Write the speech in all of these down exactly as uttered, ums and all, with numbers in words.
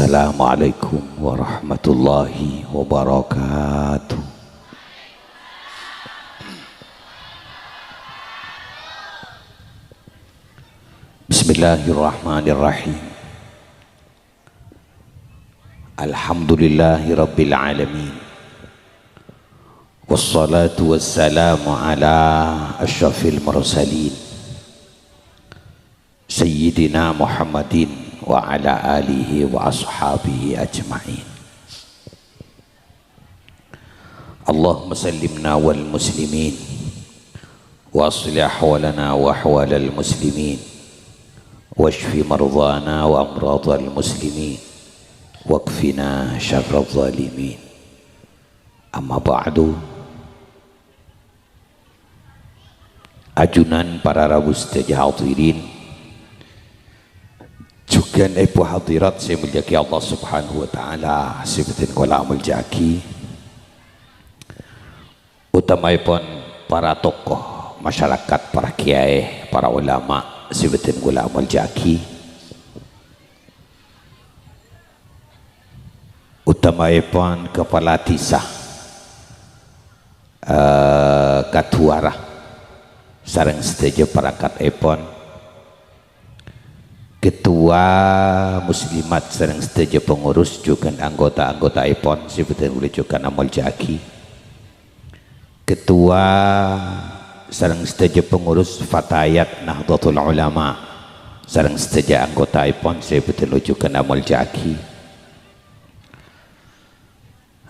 Assalamualaikum warahmatullahi wabarakatuh. Bismillahirrahmanirrahim. Alhamdulillahirabbil alamin. Wassalatu wassalamu ala asyrafil mursalin, Sayyidina Muhammadin wa ala alihi wa ashabihi ajma'in. Allahumma sallimna wal muslimin, wa aslih ahwalana wa ahwalal muslimin, washfi mardhana wa amradhal muslimin, wakfina syarradh dhalimin. Amma ba'du. Ajunan para rabu sadhâjâ hadirin, jhughân èbhu hadirat sè èmoljâ'aghi Allah Subhanahu wa Ta'ala, sè bhâdhân kaulâ moljâ'aghi, utamaèpon para tokoh masyarakat, para kèyaè, para ulama sè bhâdhân kaulâ moljâ'aghi, utamaèpon kapala dhisa, eh, kadhuwârâ sareng sadhâjâ parangkatèpon, ketua muslimat sareng sadhâjâ pengurus jhughân anggota-anggotaèpon sè bhâdhân kaulâ jhughân amoljâ'aghi, ketua sareng sadhâjâ pengurus Fatayat Nahdlatul Ulama sareng sadhâjâ anggotaèpon sè bhâdhân kaulâ jhughân amoljâ'aghi.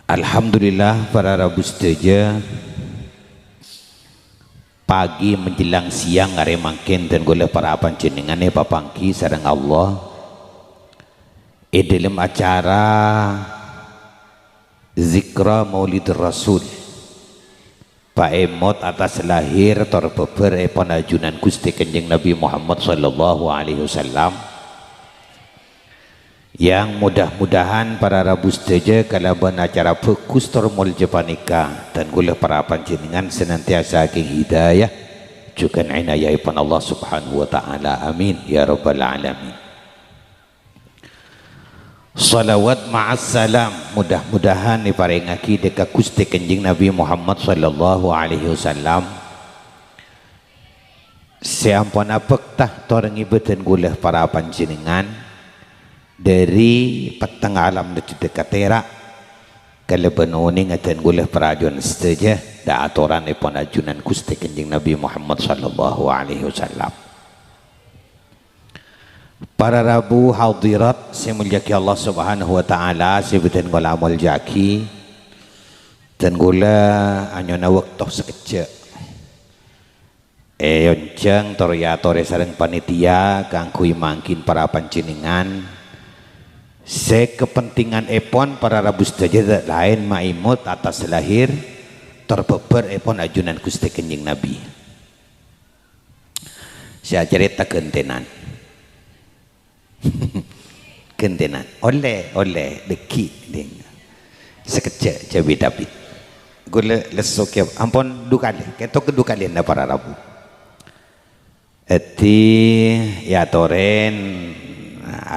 Alhamdulillah, para rabu sadhâjâ, pagi menjelang siang arè mangkèn dhân kaulâ para panjhennengngan èpapangghi sareng Allah è dhâlem acara Zikra Maulidur Rasul. Paèmot attas lahir tor bhâbhârèpon ajunan Ghustè Kanjeng Nabi Muhammad sallallahu alaihi wasallam. Yang mudah-mudahan para rabu sadhâjâ kalabân acara bhâghus tor moljâ panèka, dhân kaulâ para panjhennengngan senantiasa èkèng hidayah jhughân ènayaèpon Allah Subhanahu wa Ta'ala. Amin, ya rabbal alamin. Shalawat ma'as salam, mudah-mudahan èparèngaghi dâ' ka Ghustè Kanjeng Nabi Muhammad sallallahu alaihi wasallam, sè ampon abhâkta tor ngibâ dhân kaulâ para panjhennengngan, dâri petteng alam nojjhu dâ' ka tèra', kalabân onèngnga dhân kaulâ para ajunan sadhâjâ, dâ' atoranèpon ajunan Ghustè Kanjeng Nabi Muhammad sallallahu alaihi wasallam. Para rabu hadirat sè èmoljâ'aghi Allah Subhanahu wa Ta'ala, sè bhâdhân kaulâ moljâ'aghi, dhân kaulâ anyo'ona bâkto sakejjhâ' èonjhâng tor èatorè sareng panitia kaangghuy mangghi para panjhennengngan sè kapentinganèpon para rabu sadhâjâ ta' laèn maèmot attas lahir tor bhâbhârèpon ajunan Ghustè Kanjeng Nabi. Sè acarèta ghântènan. Ghântènan. Ollè, ollè, dâggi', ding. Sakejjhâ', jhâ' bit-abit. Kaulâ lesso kèya, ampon du kalè, kèto keddu kalèna para rabu. Dhâddhi, èatorè,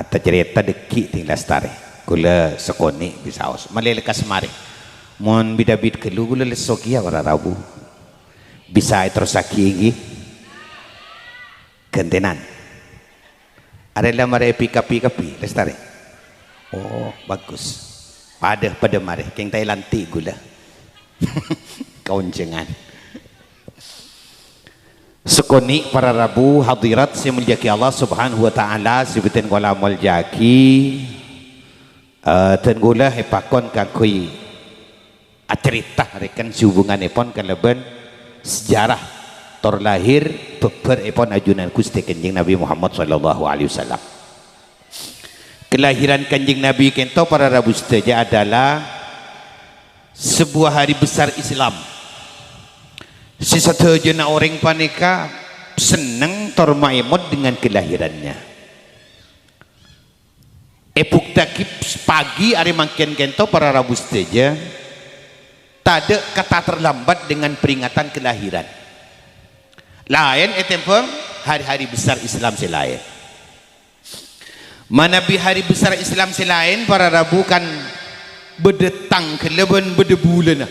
atacarèta dâggi', ding, lastarè. Kaulâ sakonè' bisaos. Malè lekkas marè. Mon bit-abit ghâllu kaulâ lesso kèya para rabu. Bisa èterrossaghi, ènggi? Ghântènan. Arè la marè èpikapi kabbhi, lastarè. Oh, bagus. Padâ, padâ marè, kèng ta' èlanti' kaulâ. Kaonjhângan. Sakonè' para rabu hadirat sè èmoljâ'aghi Allah Subhanahu wa Ta'ala, sè bhâdhân kaulâ moljâ'aghi. Eh, dhân kaulâ èpakon kaangghuy acarèta rèken sè hubunganèpon kalabân sejarah tor lahir bhâbhârèpon ajunan Ghustè Kanjeng Nabi Muhammad sallallahu alaihi wasallam. Kelahiran Kanjeng Nabi kènto para rabu sadhâjâ adalah sebuah hari besar Islam. Sè sadhâjâna orèng panèka senneng tor maèmot dengan kelahirannya. Èbhuktèaghi pagi arè mangkèn kènto para rabu sadhâjâ, tadâ' kata terlambat dengan peringatan kelahiran. Laèn ètèmbhâng hari-hari besar Islam sè laèn. Manabi hari besar Islam sè laèn, para rabu kan bâdâ tangghâllâ bân bâdâ bulânna.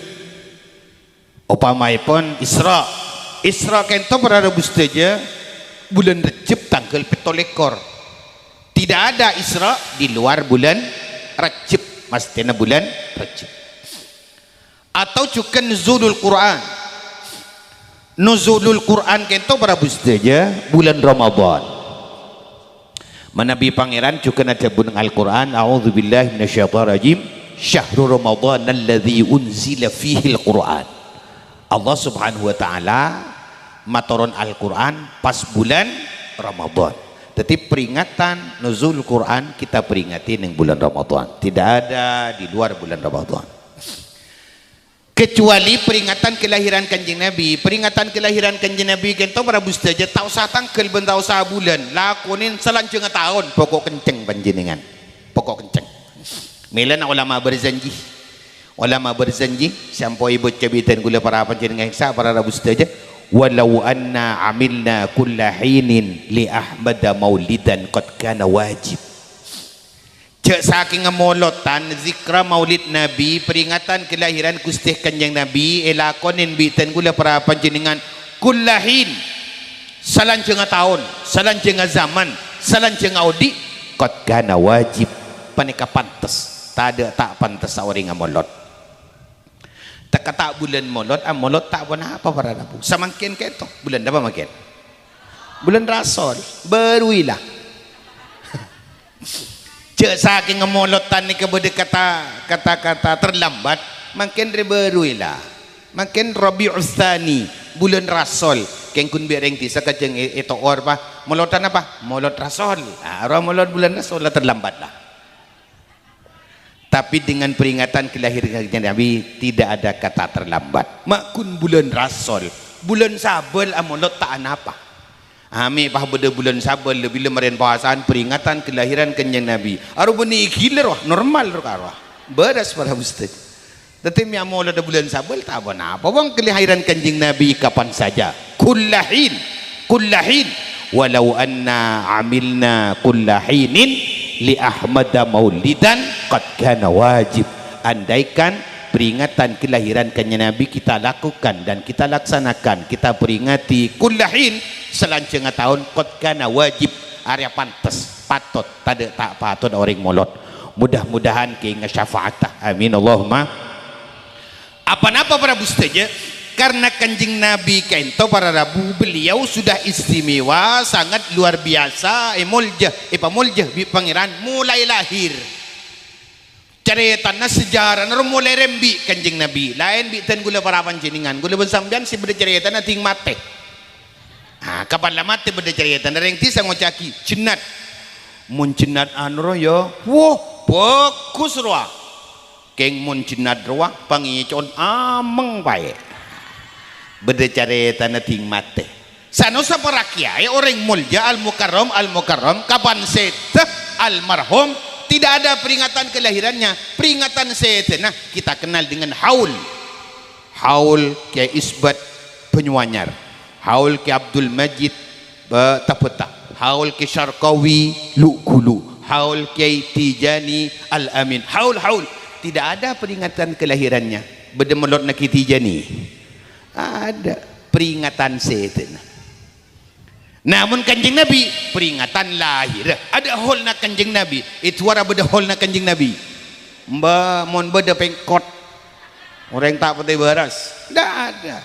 Opamaèpon Isra'. Isra' kènto, para rabu sadhâjâ, bulân Rejjeb tangghâl pètto lèkor. Tidak ada Isra' di luar bulân Rejjeb, masthèna bulân Rejjeb. Atau jhughân Nuzulul Qur'an. Nuzulul Qur'an kènto, para rabu sadhâjâ, bulân Ramadhan. Manabi Pangèran jhughân adhâbu neng Al-Qur'an, "A'udzubillahi minasyaitonirrajim. Syahru Ramadhanalladzi unzila fihil Qur'an." Allah Subhanahu wa Ta'ala matoron Al-Qur'an pas bulân Ramadhan. Dhâddhi, peringatan Nuzul Qur'an kita peringati neng bulân Ramadhan. Tidak ada di luar bulân Ramadhan. Kecuali peringatan kelahiran Kanjeng Nabi. Peringatan kelahiran Kanjeng Nabi kènto, para rabu sadhâjâ, ta' osa tangghâl bân ta' osa bulân. Lakonè salanjhângnga taon, poko' kencèng panjhennengngan. Poko' kencèng. Mèlana olama berjanji. Olama berjanji, sè ampo èbâca bi' dhân kaulâ para panjhennengngan, para rabu sadhâjâ, "Walau anna amilna kulla hinin li Ahmada maulidan qad kana wajib." Jhâ' sakènga molodhân, zikra maulid Nabi, peringatan kelahiran Ghustè Kanjeng Nabi, èlakonè bi' dhân kaulâ para panjhennengngan kulla hin, salanjhângnga taon, salanjhângnga zaman, salanjhângnga odi', qad kana wajib, panèka pantes, tadâ' ta' pantessa orèng amolod. Teka ta' bulân molod, amolod ta' ponapa para rabu. Samangkèn kèto, bulân napa mangkèn? Bulân Rasol, bâruwi la. Jhâ' sakènga molodhân nèka bâdâ kata, kata-kata terlambat, mangkèn rè bâruwi la. Mangkèn Rabi'us Tsani, bulân Rasol. Kèng ghun bi' rèng dhisa kajhâng è-, èto'or, pa. Molodhân apa? Molod Rasol. Ah, rowa molod bulân Rasol la terlambat la. Tapi dengan peringatan kelahiran Kanjeng Nabi, tidak ada kata terlambat. Ma' ghun bulân Rasol, bulân Sabâl amolod ta' anapa. Amè' pas bâdâ bulân Sabâl, lebbi-lebbi marèn powasaan peringatan kelahiran Kanjeng Nabi. Aro bânnè èghilâ rowa, normal rowa karo. Bârâs para ustad. Dhâddhi mè' amolodhâ bulân Sabâl ta' ponapa. Wong kelahiran Kanjeng Nabi kapan saja. Kullahin. Kullahin. Walau anna amilna kullahinin li Ahmada maulidan qad kana wajib. Andaikan peringatan kelahiran Kanjeng Nabi kita lakukan dan kita laksanakan, kita peringati kullahin, salanjhângnga taon, qad kana wajib, arèya pantes, patot, tadâ' ta' patot orèng molod. Mudah-mudahan kèngèng syafaat. Amin, Allahumma. Apa napa para rabu sadhâjâ? Karena Kanjeng Nabi ka'dinto para rabu, beliau sudah istimewa, sangat luar biasa, èmolja, èpamolja bi' Pangèran molaè lahir. Carètana, sejarana ro molaè rembi' Kanjeng Nabi. Laèn bi' dhân kaulâ para panjhennengngan. Kaulâ bân sampèyan sè bâdâ carètana dhing matè. Ah, kapan la matè bâdâ carètana, rèng dhisa ngoca'aghi, "Jennat." Mon jennat anu ro ya, wah, bhâghus rowa. Kèng mon jennat rowa pangèco'on ameng paè. Bâdâ carètana dhing matè. Sano sapora kèyaè orèng molja al-mukarram, al-mukarram, kapan sèdhâ almarhum, tidak ada peringatan kelahirannya, peringatan sèdhâna kita kenal dengan haul. Haul Kiai Isbat Banyuanyar, haul Kiai Abdul Majid Ba-, Tabata, haul Kiai Syarqawi Lu'gulu', haul Kiai Tijani Al-Amin, haul, haul. Tidak ada peringatan kelahirannya. Bâdâ molodna Kiai Tijani? Ada. Peringatan sèdhâna. Namun Kanjeng Nabi, peringatan lahir. Ada haulna Kanjeng Nabi. Itu ara bâdâ haulna Kanjeng Nabi. Mba, mon bâdâ pèngkot. Orèng ta' patè bârâs. Ndak ada.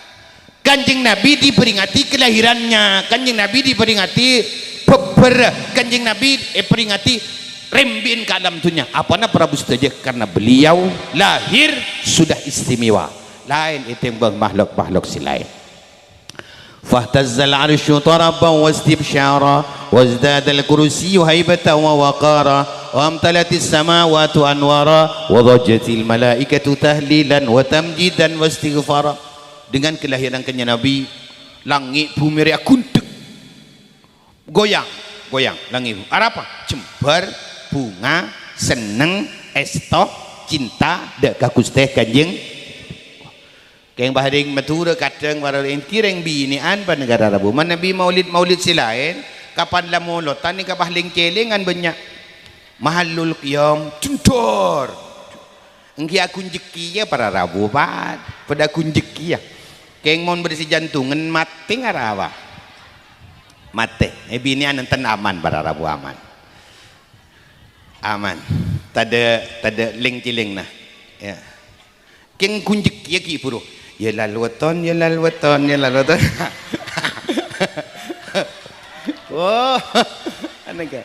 Kanjeng Nabi diperingati kelahirannya. Kanjeng Nabi diperingati bhâbhâr. Kanjeng Nabi, eh, peringati rembi'na ka alam dunya. Apana para rabu sadhâjâ? Karena beliau lahir sudah istimewa. Laèn ètèmbhâng makhluk-makhluk sè laèn. Fahtazzal arsyu taraban wastibsyara, wazdadal kursiyyu haibatan wa waqara, wa amtalatis samawatu anwara, wa dhajjatil malaikatu tahlilan wa tamjidan wastighfara. Dengan kelahiran Kanjeng Nabi, langngè' bhumè rèya ghundhek. Goyang, goyang, langngè' bhumè. Arapa? Jembhâr, bhunga, senneng, èsto, cinta, dâ' ka Ghustè Kanjeng. Kèng bhâreng Madhurâ kadhâng para ènggi rèng binè'an bân negara rabu. Manabi maulid-maulid sè laèn, kapan la molodhân nèka bhâreng cèlèngan bânnya'. Mahallul qiyam, jendor. Èngghi aghunjhek kèya para rabu, Pak. Padâ aghunjhek kèya. Kèng mon bâdâ sè jantungan, matè ngarawa. Matè. Eh, binè'an enten aman para rabu, aman. Aman. Tadâ', tadâ' lèng-cèlèngnga. Ya. Kèng ghunjhek kèya ghi' buru. Ya lal weton, ya lal weton, ya lal weton. Oh, anèka.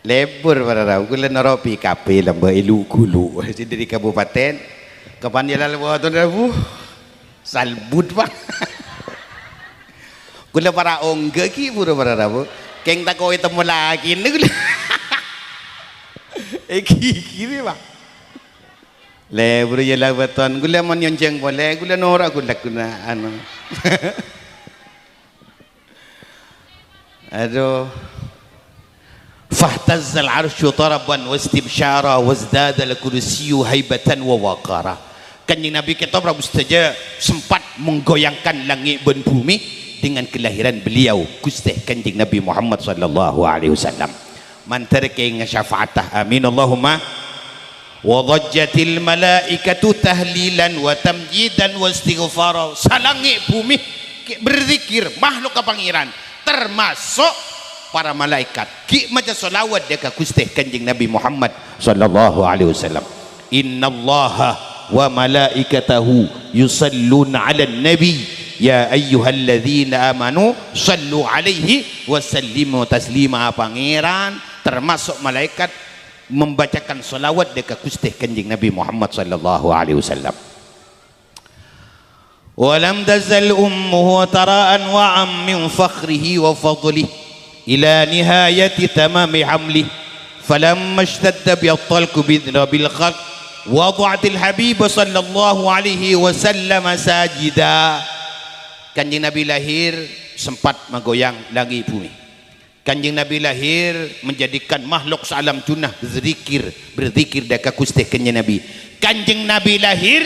Lebur para rabu, kulâ noro' P K P lambâ' è lu-ghulu. Sè dâri kabupaten, kapan ya lal weton rabu? Salbut, Pak. Kulâ para ongghâ ghi' buru para rabu. Kèng tako' ètemmo lakèna kulâ. È ghighiri, Pak. Lè, buru ya la weton. Kulâ mon nyonjhâng polè, kulâ noro' kulâ ghuna, anu. Aduh. Fahtazzal arsyu taraban wastibsyara wazdadal kursiyyu haibatan wa waqara. Kanjeng Nabi kèto, para rabu sadhâjâ, sempat menggoyangkan langit bân bhumè dengan kelahiran beliau, Ghustè Kanjeng Nabi Muhammad sallallahu alaihi wasallam. Mandhâr kèngèng syafa'atta. Amin, Allahumma. Wa dhajjatil malaikatu tahlilan wa tamjidan wa istighfara. Salangè' bhumè ghi' berzikir, makhlukka Pangèran, termasuk para malaikat, ghi' maca shalawat dâ' ka Ghustè Kanjeng Nabi Muhammad sallallahu alaihi wasallam. "Innallaha wa malaikatahu yusalluna 'alan nabi, ya ayyuhalladzina amanu shallu 'alaihi wa sallimu taslima." Pangèran termasuk malaikat membacakan shalawat dâ' ka Ghustè Kanjeng Nabi Muhammad sallallahu alaihi wasallam. "Wa lam tazal ummuhu tara anwa'an min fakhrihi wa fadlihi ila nihayati tamami hamlihi. Falamma ishtadda biha talqu bi rabil khalq, wada'atil habiba sallallahu alaihi wasallam sajida." Kanjeng Nabi lahir, sempat magoyang langit bumi. Kanjeng Nabi lahir, menjadikan makhluk saalam dunya berzikir, berzikir dâ' ka Ghustè Kanjeng Nabi. Kanjeng Nabi lahir,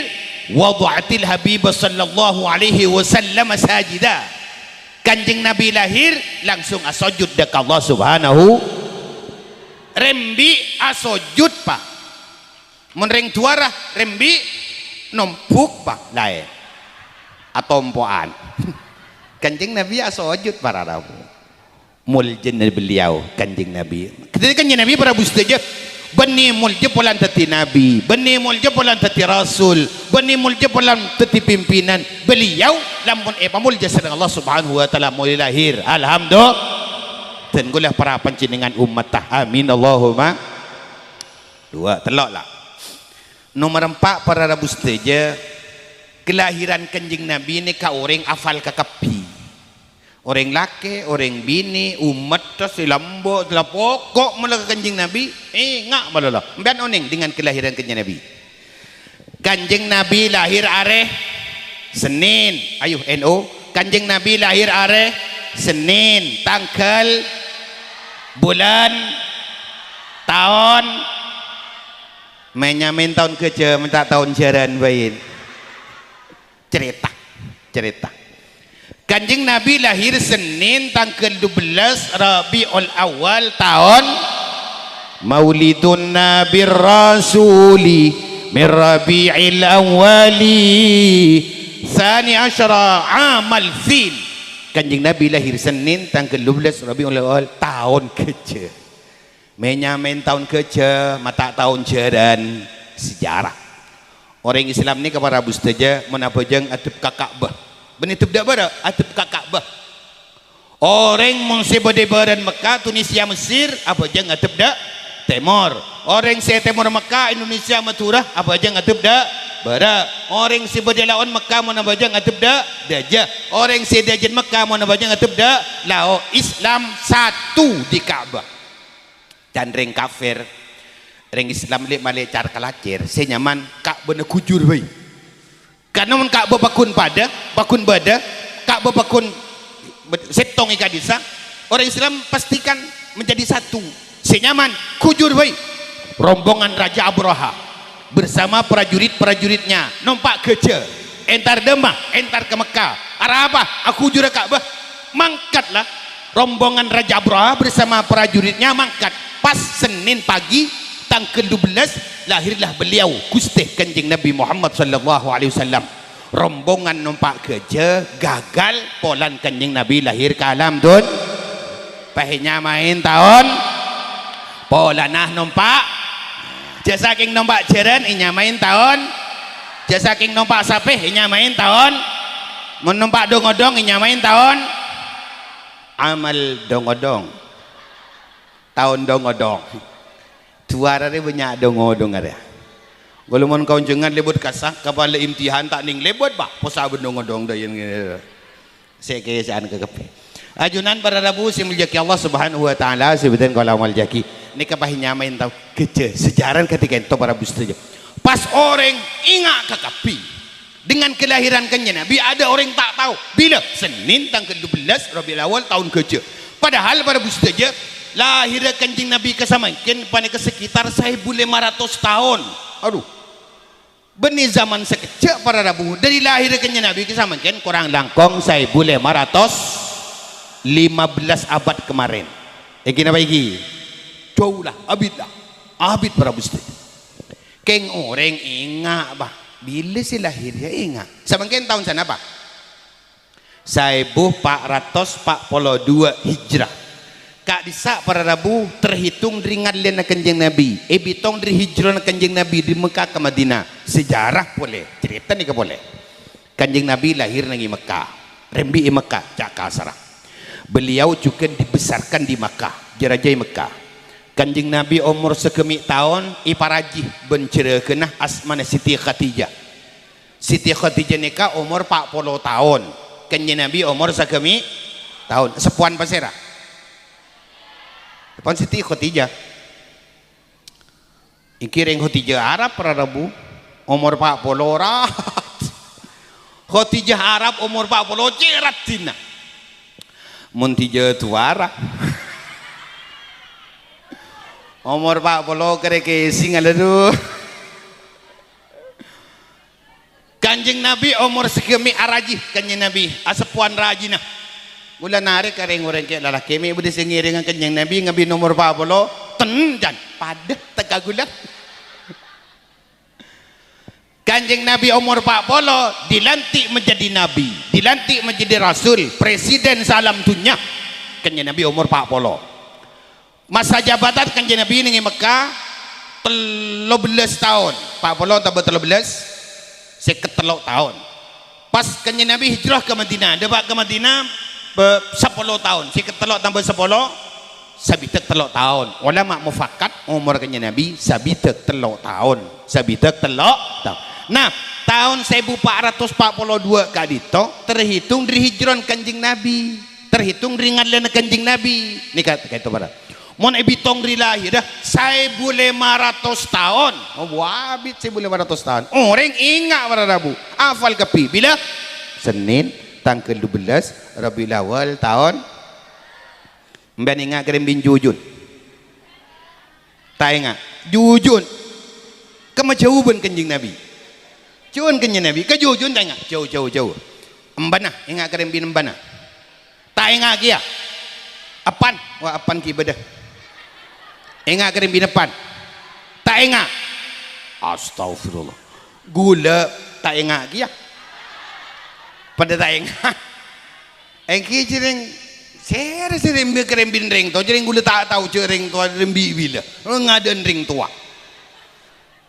wada'atil habiba sallallahu alaihi wasallam sajida. Kanjeng Nabi lahir, langsung asojud dâ' ka Allah Subhanahu. Rembi' asojud, Pak. Mon rèng duwârâ rembi' nombhuk, Pak, laèn. Atompo'an. Kanjeng Nabi asojud para rabu. Moljâna beliau, Kanjeng Nabi. Dhâddhi Kanjeng Nabi para rabu sadhâjâ, bânnè moljâ polana dhâddhi nabi, bânnè moljâ polana dhâddhi rasul, bânnè moljâ polana dhâddhi pimpinan. Beliau lampon èpamoljâ sareng Allah Subhanahu wa Ta'ala, molaè lahir. Alhamdulillah. Dhân kaulâ para panjhennengngan ommatta. Amin, Allahumma. Duwâ', tello', la. Nomer empa', para rabu sadhâjâ, kelahiran Kanjeng Nabi nèka orèng afal kakabbhi. Orèng lakè', orèng binè', ommatta sè lambâ', la poko' mala ka Kanjeng Nabi, enga' malolo. Sampèyan onèng dengan kelahiran Kanjeng Nabi? Kanjeng Nabi lahir arè Senin. Ayo, N U. Kanjeng Nabi lahir arè Senin, tangghâl, bulân, taon, Mè' nyamèn taon ghâjâ, menta taon jhârân bhâi. Carèta, carèta. Kanjeng Nabi lahir Senin tangghâl dubellâs Rabiul Awal taon Maulidun Nabi Rasuli min Rabi'il Awwali tsani asyara amal fil. Kanjeng Nabi lahir Senin tangghâl dubellâs Rabiul Awal taon ghâjâ. Mè' nyamèn taon ghâjâ, menta taon jhârân sejarah. Orèng Islam nèka para rabu sadhâjâ mon abhâjâng adhep ka Ka'bah. Bânnè adhep dâ' bârâ', adhep ka Ka'bah. Orèng mon sè bâdâ è bârâ'na Mekka, Tunisia, Mesir, abhâjâng adhep dâ' tèmor. Orèng sè tèmor Mekka, Indonesia, Madhurâ, abhâjâng adhep dâ' bârâ'. Orèng sè bâdâ è lao'na Mekka mon abhâjâng adhep dâ' dâjâ. Orèng sè dâjâna Mekka mon abhâjâng adhep dâ' lao'. Islam satu di Ka'bah. Can rèng kafir, rèng Islam lè'-malè' car-kalacèr, sè nyaman Ka'bahna ghujur bhâi. Karna mon Ka'bah pagghun padâ, pagghun bâdâ, Ka'bah pagghun bâ-, sèttong è ka'dissa', orèng Islam pastikan menjadi satu. Sè nyaman, ghujur bhâi. Rombongan Raja Abraha bersama prajurit-prajuritnya nompa' ghâjâ, entar dâmma, entar ka Mekka. Arapa? Aghujurrâ Ka'bah. Mangkat, la. Rombongan Raja Abraha bersama prajuritnya mangkat. Pas Senin pagi, tanggal dua belas, lahirlah beliau, Guste Kanjeng Nabi Muhammad sallallahu alaihi wasallam. Rombongan nompa' gajah gagal, polan Kanjeng Nabi lahir ka alam dun-, pas nyamain taon polana nompa'. Ja' saking nompa' jaran, nyamain taon. Ja' saking nompa' sape, nyamain taon. Mon nompa' dong-odong, nyamain taon. Amal dong-odong. Taon dong-odong. Duwâ' arè bânnya' dong-odong arè. Kaulâ mon kaonjhângan lèbât kassa', kapala imtihan ta' nèng lèbât, bâh, possa' bân dong-odong dâ' iyâ ngènè. Sè kèsa'an kakabbhi. Ajunan para rabu sè èmoljâ'aghi Allah Subhanahu wa Ta'ala, sè bhâdhân kaulâ moljâ'aghi. Nèka pas nyamain taon gajah, sejarah kadhi ka'dinto para rabu sadhâjâ. Pas orèng enga' kakabbhi. Dengan kelahiran Kanjeng Nabi, ada orang tak tahu. Bila? Senin tanggal dua belas Rabiul Awal taon gajah. Padahal para rabu sadhâjâ, lahirra Kanjeng Nabi ka samangkèn panèka sekitar seribu lima ratus taon. Aduh. Bânnè zaman sakejjhâ' para rabu. Dâri lahirra Kanjeng Nabi ka samangkèn korang langkong seribu lima ratus lima belas abad kemarin. Èngghi napa èngghi? Jhâu la, abit la. Abit para rabu sadhâjâ. Kèng orèng enga', bâh. Bilâ sè lahir, yâ enga'. Samangkèn taon sanapa? Saèbu pa' ratos pa' polo duwâ' Hijrah. Ka'dissa' para rabu terhitung dâri ngallèna Kanjeng Nabi, èbitong dâri hijrana Kanjeng Nabi dâri Mekkah ka Madinah. Sejarah polè, carèta nèka polè. Kanjeng Nabi lahir neng è Mekkah, rembi' è Mekkah, ca' kasarra. Beliau juga dibesarkan di Makkah, jâ-rajâ è Mekkah. Kanjeng Nabi omor sagâmè' taon èparajhi bân jârâghânna asmana Siti Khadijah. Siti Khadijah nèka omor pa' polo taon. Kanjeng Nabi omor sagâmè' taon. Seppowan pasèra? Seppowan Siti Khadijah. Èngghi rèng Khadijah Arab para rabu. Omor pa' polo ra-, Khadijah Arab omor pa' polo cè' raddhinna. Mon Khadijah duwâ' ra-, omor pa' polo karè kèsèngnga, aduh. Kanjeng Nabi omor sagâmè' arajhi, Kanjeng Nabi, aseppowan rajina. Kaulâ narèk ka rèng-orèng kè' lalakè, mè' bâdâ sè ngèrèngnga Kanjeng Nabi ngabit omor pa' polo, ten, jân, padâ tekka kaulâ. Kanjeng Nabi omor pa' polo, dilantik menjadi nabi, dilantik menjadi rasul, presiden saalam dhunnya. Kanjeng Nabi omor pa' polo. Masa jabatan Kanjeng Nabi neng è Mekkah tello bellâs taon. Pa' polo tambâ tello bellâs, sèket tello' taon. Pas Kanjeng Nabi hijrah ka Madinah, dâpa' ka Madinah, bâ-, sapolo taon. Sèket tello' tambâ sapolo, sabidhâk tello' taon. Ulama mufakat omor Kanjeng Nabi sabidhâk tello' taon. Sabidhâk tello' taon. Nah, taon saèbu pa' ratos pa' polo duwâ' ka'dinto terhitung dâri hijrana Kanjeng Nabi. Terhitung dâri ngallèna Kanjeng Nabi. Nèka, ka'dinto para. Mon èbitong dâri lahirra, saèbu lèma ratos taon. Oh, abit saèbu lèma ratos taon. Orèng enga' para rabu. Hafal kabbhi. Bilâ? Senin, tangghâl dua bellâs Rabiul Awal, taon. Sampèyan enga' karembina jhujhun? Ta' enga'. Jhujhun. Kemma jhâu bân Kanjeng Nabi. Jhâuwân Kanjeng Nabi. Ka jhujhun ta' enga'. Jhâu, jhâu, jhâu. Embhâna, enga' karembina embhâna. Ta' enga' kèya. Eppan. Wah, eppan ghi' bâdâ. Enga' karembina eppan. Ta' enga'. Astagfirullah. Ghulâ ta' enga' kèya. Padâ ta' enga'. Èngghi jhârèng, sèrè sè rembi-, karembina rèng towa, jhârèng ghulâ ta' tao jhâ' rèng towa rembi' bilâ. Ngadâ'ân rèng towa.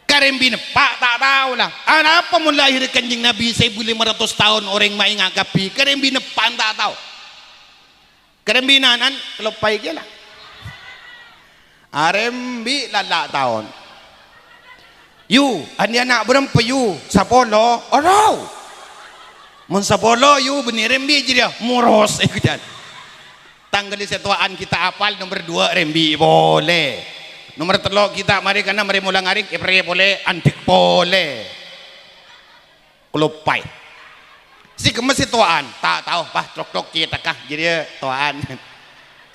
Karembina eppa' ta' tao la. Arapa mon lahirra Kanjeng Nabi saèbu lèma ratos taon orèng ma' enga' kabbhi, karembina eppa' ta' tao. Karembina ana'na kaloppaè kèya la. Arembi' lalla' taon. Yu, andi' ana' bârâmpa, Yu? Sapolo. Oro. Mon sapolo, Yu, bânnè rembi' jârèya, moros, èghâjhâl. Tangghâl sè towa'an ghi' ta' apal, nomer duwâ' rembi' polè. Nomer tello' ghi' ta' marè kana marè mola ngarèng, èprè polè, andhek polè. Kaloppaè. Sè kemma sè towa'an, ta' tao, bâh, trok-trok cètakka, jârèya towa'an.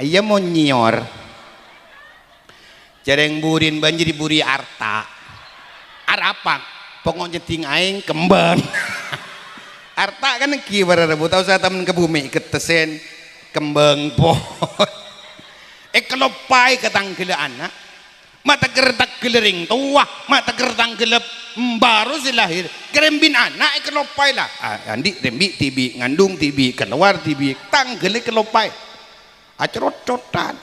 Iyâ, mon nyèyor. Jhârèng buri bân jârèya buri arta'. Arapa? Pokok nyeddhing aèng kembhâng. Arta' kan èngghi bârâ' rabu, ta' osa tamen ka bhumè, ghettessèn. Kembhâng po-, èkaloppaè ka tangghâlla ana'. Ma' tèghâr tangghâlla rèng towa, ma' tèghâr tangghâlla bârâ sè lahèr. Karembhina ana' èkaloppaè la. A-, andi' rembi' dhibi', ngandung dhibi', kalowar dhibi', tangghâlla èkaloppaè. Acorot-cotan.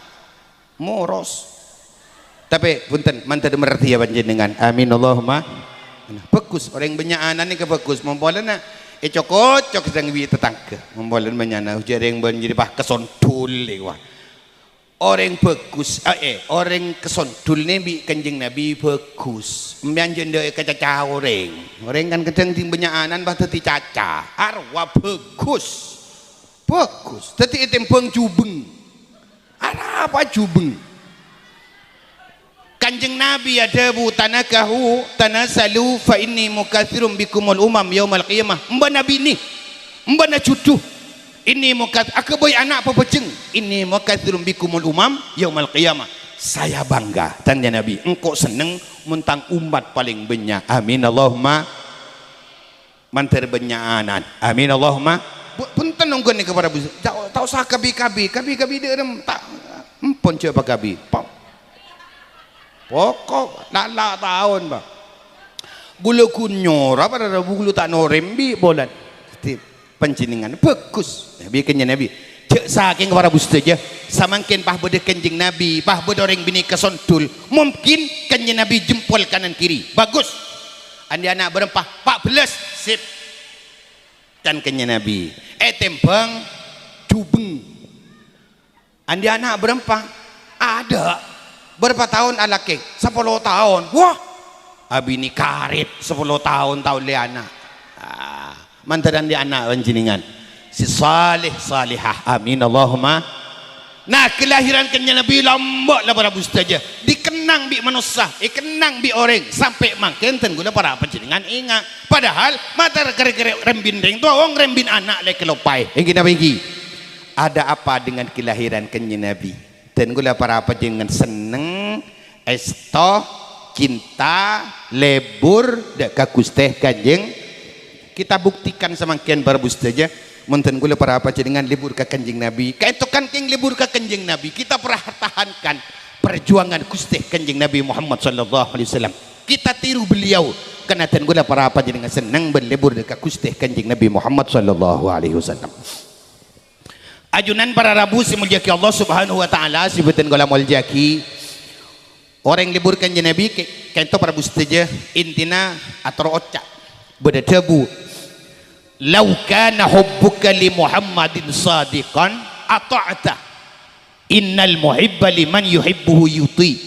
Moros. Tapè, bhunten, mandhâr mardiya panjhennengngan. Amin, Allahumma. Bhâghus, orèng bânnya' ana' nèka bhâghus. Mon polana ècok-ocok sareng bi' tatangghâ. Mon polana bânnya' ana', jhâ' rèng bân jârèya pas kasondhul, èkowa. Orèng bhâghus, eh, eh, orèng kasondhul nè bi' Kanjeng Nabi bhâghus. Sampèyan jhâ' endâ' èkacaca orèng. Orèng kan kadhâng dhing bânnya' ana' pas dhâddhi caca. Arowa bhâghus. Bhâghus. Dhâddhi ètèmbhâng jhubeng. Arapa jhubeng? Kanjeng Nabi adhâbu, "Tanakahu, tanasalu, fa inni mukatsirun bikumul umam yaumal qiyamah." Embâna binè, embâna jhudhu. "Inni mukat-, aghâbây ana' pabhâjheng. Inni mukatsirun bikumul umam yaumal qiyamah." Saya bangga, tanya Nabi, "Engko' senneng mon tang ommat palèng bânnya'." Amin, Allahumma. Mandhâr bânnya' ana'. Amin, Allahumma. Bu-, bhunten, ongghuwân nèka para bus-, ta', ta' osa kabi-kabi, kabi-kabi dâ'rem, ta', empon jhâ' pakabi. Po-, poko' la'-la' taon, Pak. Ghulâ ghun nyora para rabu ghulâ ta' norèm bi' polana. Panjhennengngan bhâghus. Nabi kènya'a Nabi. Jhâ' sakèng para rabu sadhâjâ, samangkèn pas bâdâ Kanjeng Nabi, pas bâdâ orèng binè kasondhul, mungkin kènya'a Nabi jempol kanan kiri. Bhâghus. Andi' ana' bârâmpa? Pa' bellâs. Sip. Can kènya'a Nabi. Ètèmbhâng jhubeng. Andi' ana' bârâmpa? Adâ'. Bârâmpa taon alakè? Sapolo taon. Wah! Abinè karèt sapolo taon ta' ollè ana'. Ah, mandhâr andi' ana' panjhennengngan. Sè saleh salehah. Amin, Allahumma. Nah, kalahiran kènya'a Nabi lambâ' la para rabu sadhâjâ. Dikennang bi' manossa, èkennang bi' orèng. Sampè' mangkèn dân ghulâ para panjhennengngan enga'. Padahal matar kèra-kèra rembin rèng towa, wong rembin ana' la èkaloppaè. Èngghi napa èngghi? Ada apa dengan kelahiran kènya'a Nabi? Dân ghulâ para panjhennengngan senneng, èsto, cinta, lebur, dâ' ka Ghustè Kanjeng. Kita buktikan samangkèn para rabu sadhâjâ, mon dân ghulâ para panjhennengngan lebur ka Kanjeng Nabi. Kaènto kan kèng lebur ka Kanjeng Nabi, kita pertahankan perjuangan Ghustè Kanjeng Nabi Muhammad sallallahu alaihi wasallam. Kita tiru beliau, karena dân ghulâ para panjhennengngan senneng bân lebur dâ' ka Ghustè Kanjeng Nabi Muhammad sallallahu alaihi wasallam. Ajunan para rabu sè èmoljâ'aghi Allah Subhanahu wa Ta'ala, sè bhâdhân kaulâ moljâ'aghi. Orèng lebur Kanjeng Nabi, kè-, kaènto para rabu sadhâjâ, intina atoro' oca'. Bâdâ dhâbu, "Lau kana hubbuka li Muhammadin shadiqan, ata'ta. Innal muhibba liman yuhibbuhu yuti'."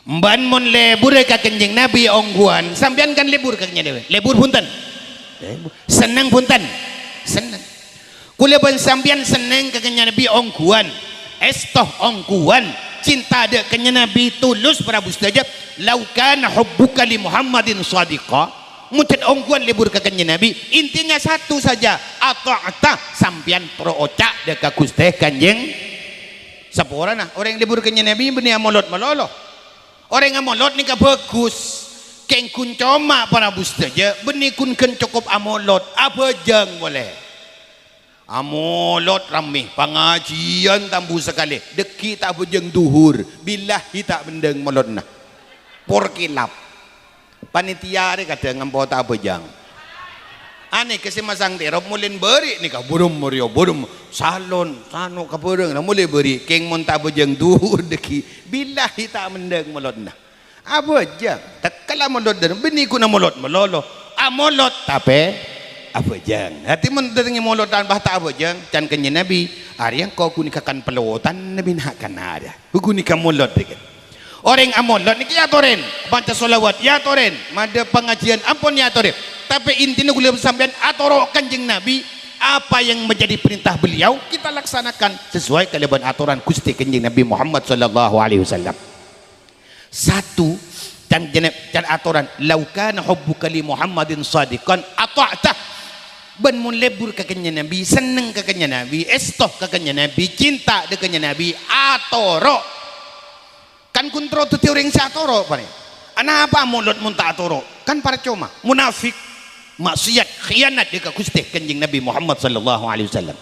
Bân mon leburrâ ka Kanjeng Nabi ongghuwân, sampèyan kan lebur ka Kanjeng Nabi? Lebur bhunten? Lebur. Senneng bhunten? Senneng. Kaulâ bân sampèyan senneng ka Kanjeng Nabi ongghuwân, èsto ongghuwân, cinta dâ' Kanjeng Nabi tulus para rabu sadhâjâ. "Lau kana hubbuka li Muhammadin shadiqa," mon jhât ongghuwân lebur ka Kanjeng Nabi, intinya satu saja, "Ata'ta," sampèyan toro' oca' dâ' ka Ghustè Kanjeng. Saporana, orèng lebur Kanjeng Nabi bânnè amolot malolo. Orèng amolot nèka bhâghus. Kèng ghun coma para rabu sadhâjâ, bânnè ghun ghân cokop amolot, abhâjâng polè. Amolot rammè, pangajiyân tambu sakalè, dâggi' ta' abhâjâng dhuhur, billahi ta' mendhâng molotna. Por kelap. Panitia rè kadhâng ampo ta' abhâjâng. Anèka sè masang terop molèn bâri' nèka, burum, moriyo, burum. Salon, sano, kabhârâng, na molè bâri', kèng mon ta' abhâjâng dhuhur dâggi', billahi ta' mendhâng molotna. Abhâjâng, tekka la molot dâ-, bânnè ghun amolot malolo. Amolot, tapè abhâjâng. Dhâddhi mon dâtengngè molotan pas ta' abhâjâng, can Kanjeng Nabi, "Arèya engko' ghunèka kan pelotan Nabi na' kan arèya." Ghunèka molot, dâggi'. Orèng amolot nèkè èyatorè, maca sholawat èyatorè, madhâb pangajiân ampon èyatorè. Tapè intina kaulâ sampèyan atoro' Kanjeng Nabi, apa yang menjadi perintah beliau, kita laksanakan sesuai kalabân atoran Ghustè Kanjeng Nabi Muhammad sallallahu alaihi wasallam. Satu, can jenep, can atoran, "Lau kana hubbuka li Muhammadin shadiqan, ata'ta." Bân mon lebur ka Kanjeng Nabi, senneng ka Kanjeng Nabi, èsto ka Kanjeng Nabi, cinta dâ' Kanjeng Nabi, atoro'. Kan ghun terro dhâddhi orèng sè atoro', panè. Anapa amolot mon ta' atoro'? Kan parcoma. Munafik, maksiat, khianat dâ' ka Ghustè Kanjeng Nabi Muhammad sallallahu alaihi wasallam.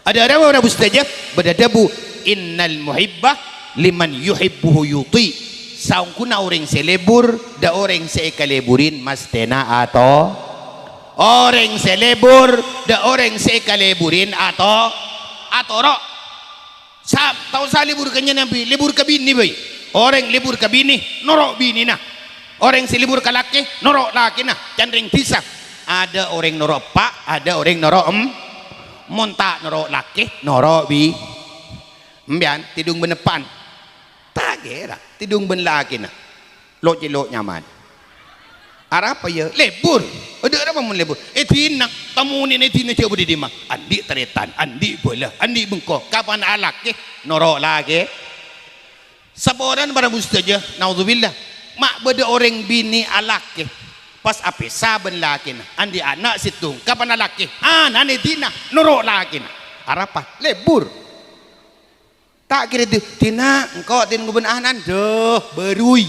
Adhâ-, adhâbu, para rabu sadhâjâ, bâdâ dhâbu, "Innal muhibba liman yuhibbuhu yuti." Saongghuna orèng sè lebur, dâ' orèng sè èkaleburin masthèna ato-, orèng sè lebur, dâ' orèng sè èkaleburin ato-, atoro'. Sa-, ta' osa lebur ka nyamana bi-, lebur ka binè bhâi. Orèng lebur ka binè, noro' binèna. Orèng sè lebur ka lakè, noro' lakèna. Can rèng bisa. Adhâ orèng noro' eppa', adhâ orèng noro' em-, mon ta' noro' lakè, noro' bi-, Sampèyan tèdung bân eppa'na. Ta' kèra, tèdung bân lakèna. Lo'-cèlo' nyaman. Arapa, yâ? Lebur. Adhâ arapa mon lebur? È dinna, tamonèna è dinna jhâ' bâdâ è dimma. Andi' tarètan, andi' bhâlâ, andi' bengko. Kapan alakè, noro' lakè. Saporana para rabu sadhâjâ, naudzubillah. Ma' bâdâ orèng binè alakè, pas apèsa bân lakèna. Andi' ana' sèttong, kapan alakè? Ana'na è dinna, noro' lakèna. Arapa? Lebur. Ta' kèra di-, "Dinna, engko' tèdung bân ana'na." Dâh, bârui.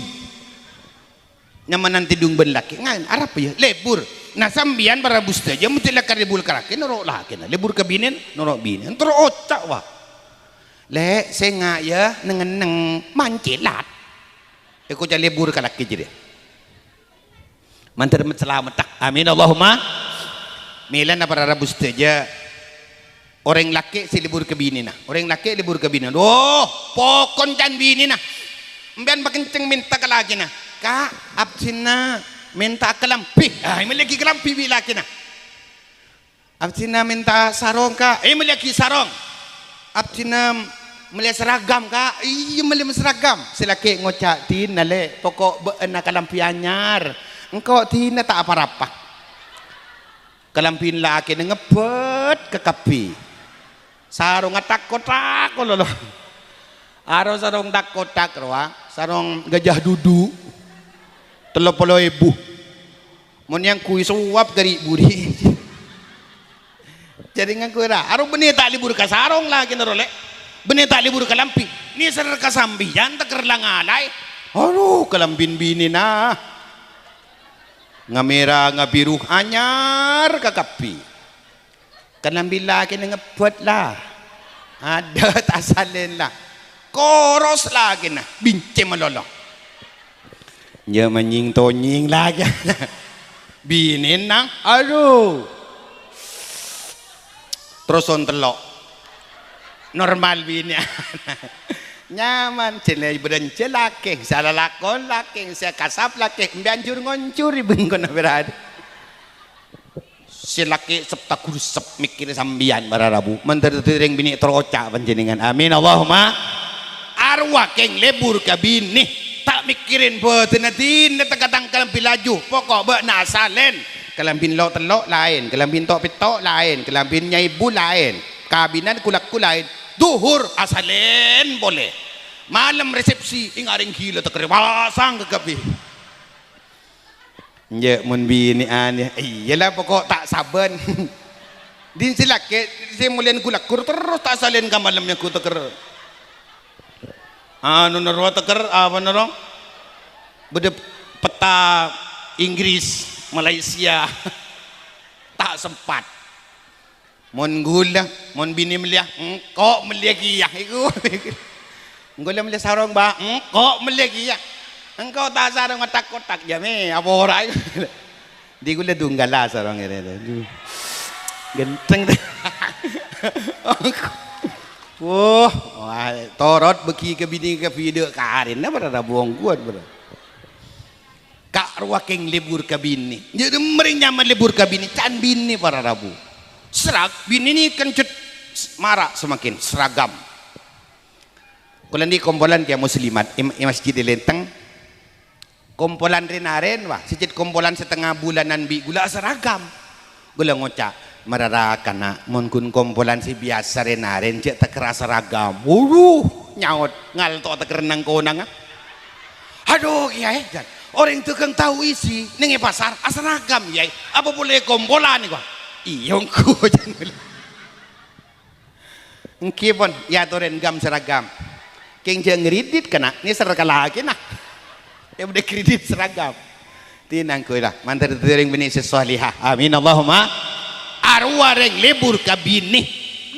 Nyamana tèdung bân lakè. Ngan, arapa, yâ? Lebur. Nah, sampèyan para rabu sadhâjâ, mon cè' la ka lebur ka lakè, noro' lakèna. Lebur ka binèna, noro' binèna. Terro oca', wa. "Lè', sènga', yâ, neng-enneng, mancèlat." Èkoca' lebur ka lakè jârèya. Mandhâr met-, salameddhâ. Amin, Allahumma. Mèlana para rabu sadhâjâ. Orèng lakè sè lebur ka binèna. Orèng lakè lebur ka binèna. Wah, pokon can binèna. Sampèyan pakencèng mènta ka lakèna. "Ka', abdhina mènta kalambhi." Ah, èmellèaghi kalambhi bi' lakèna. "Abdhina mènta sarong, Ka'." "Eh, mellèaghi sarong." "Abdhina mellè seragam, Ka'." "Iyâ, mellè seragam." Sè lakè ngoca', "Dinna, Lè', poko' bâ'na kalambhi anyar. Engko' dinna ta' pa-rapa." Kalambhina lakèna ngebbhât kakabbhi. Sarongnga thak-kothak kololo. Aro sarong thak-kothak rowa, sarong gajah dudu. Tello polo èbu. Mon èyangghuy sowab ka ri'-buri'. Jârèya ngangghuy ra. Aro bânnè ta' lebur ka sarong lakèna ro, Lè'. Bânnè ta' lebur ka lambhi. Nèser ka sampèyan, tèkèr la ngalaè. Adu, kalambhina binèna. Ngamèra, ngabhiru, anyar kakabbhi. Kalambhi lakèna ngebbhât la. Adâ' ta' salèn la. Koros lakèna, bhincè malolo. Yâ manyèng-tonyèng lakèna. Binèna, adu. Terros ontello'. Normal binèna. Nyaman, jâ la bhârânjhâ lakè, sè alalakon lakè, sè akasap lakè, mbè anjur-ngonjur bengkona berarti. Sè lakè septa gursep mèkkèrè sampèyan para rabu. Mandhâr dhâddhi rèng binè' terro oca' panjhennengngan. Amin, Allahumma. Arowa kèng lebur ka binè. Ta' mèkkèrè bhâdhânna dinna tèka tang kalambhi laju. Poko' bâ'na asalèn. Kalambhina lo'-tello' laèn. Kalambhina to'-petto' laèn. Kalambhina nyaibu laèn. Kabinan ku-lagghu laèn. Dhuhur asalèn polè. Malem resepsi. Ènga' rèng ghilâ tèkèrrè pasang kakabbhi. Enjâ', mon binè'an, yâ. Iyâ la, poko' ta' sabbhân. Dhin sè lakè, sè molèyan ghu-lagghu terros ta' salèn ka malem nyaghu tèkèr. Anu nèro tèkèr, apa nèro? Bâdâ peta Inggris, Malaysia. Ta' sempat. Mon ghulâ, mon binè mellèya, "Engko' mellèya kèya." Iku. "Ghulâ mellè sarong, Bâ'." "Engko' mellèya kèya." "Engko' ta' sarong thak-kothak, jâ, mè', apa ora?" Dhi ghulâ dhunggala sarong rè. Aduh. Ghântheng. Wah, wah, torot bâgi ka binè ka bidhâ karèna para rabu ongghuwân, para. Ka' rowa kèng lebur ka binè. Jâ' dhimma rèng nyaman lebur ka binè, can binè para rabu. Serag-, binè nèka kan cè' mara' samangkèn, seragam. Kaulâ andi' kompolan kèya muslimat, è, è masjid è Lenteng. Kompolan rè-narèn, wah, sè cè' kompolan satengnga bulanan bi' ghulâ aseragam. Ghulâ ngoca', "Mara ra kana', mon ghun kompolan sè biyasa rè-narèn jâ' tèkèr aseragam." Wudhu, nyaot, ngalto' tèkèr nang-konangnga. "Adu, Kèyaè," jân, "orèng dhâghâng tao isi neng è pasar aseragam, Kèyaè. Apa polè kompolan, Kèyaè?" "Iyâ, ongghu," jân ghulâ. Èngghi pon, èyatorè gam seragam. Kèng jâ' ngredit kana', nèser ka lakèna. Yâ bâdâ kredit seragam. Tinang ghulâ, mandhâr dhâddhi rèng binè' sè salèha. Amin, Allahumma. Arowa rèng lebur ka binè.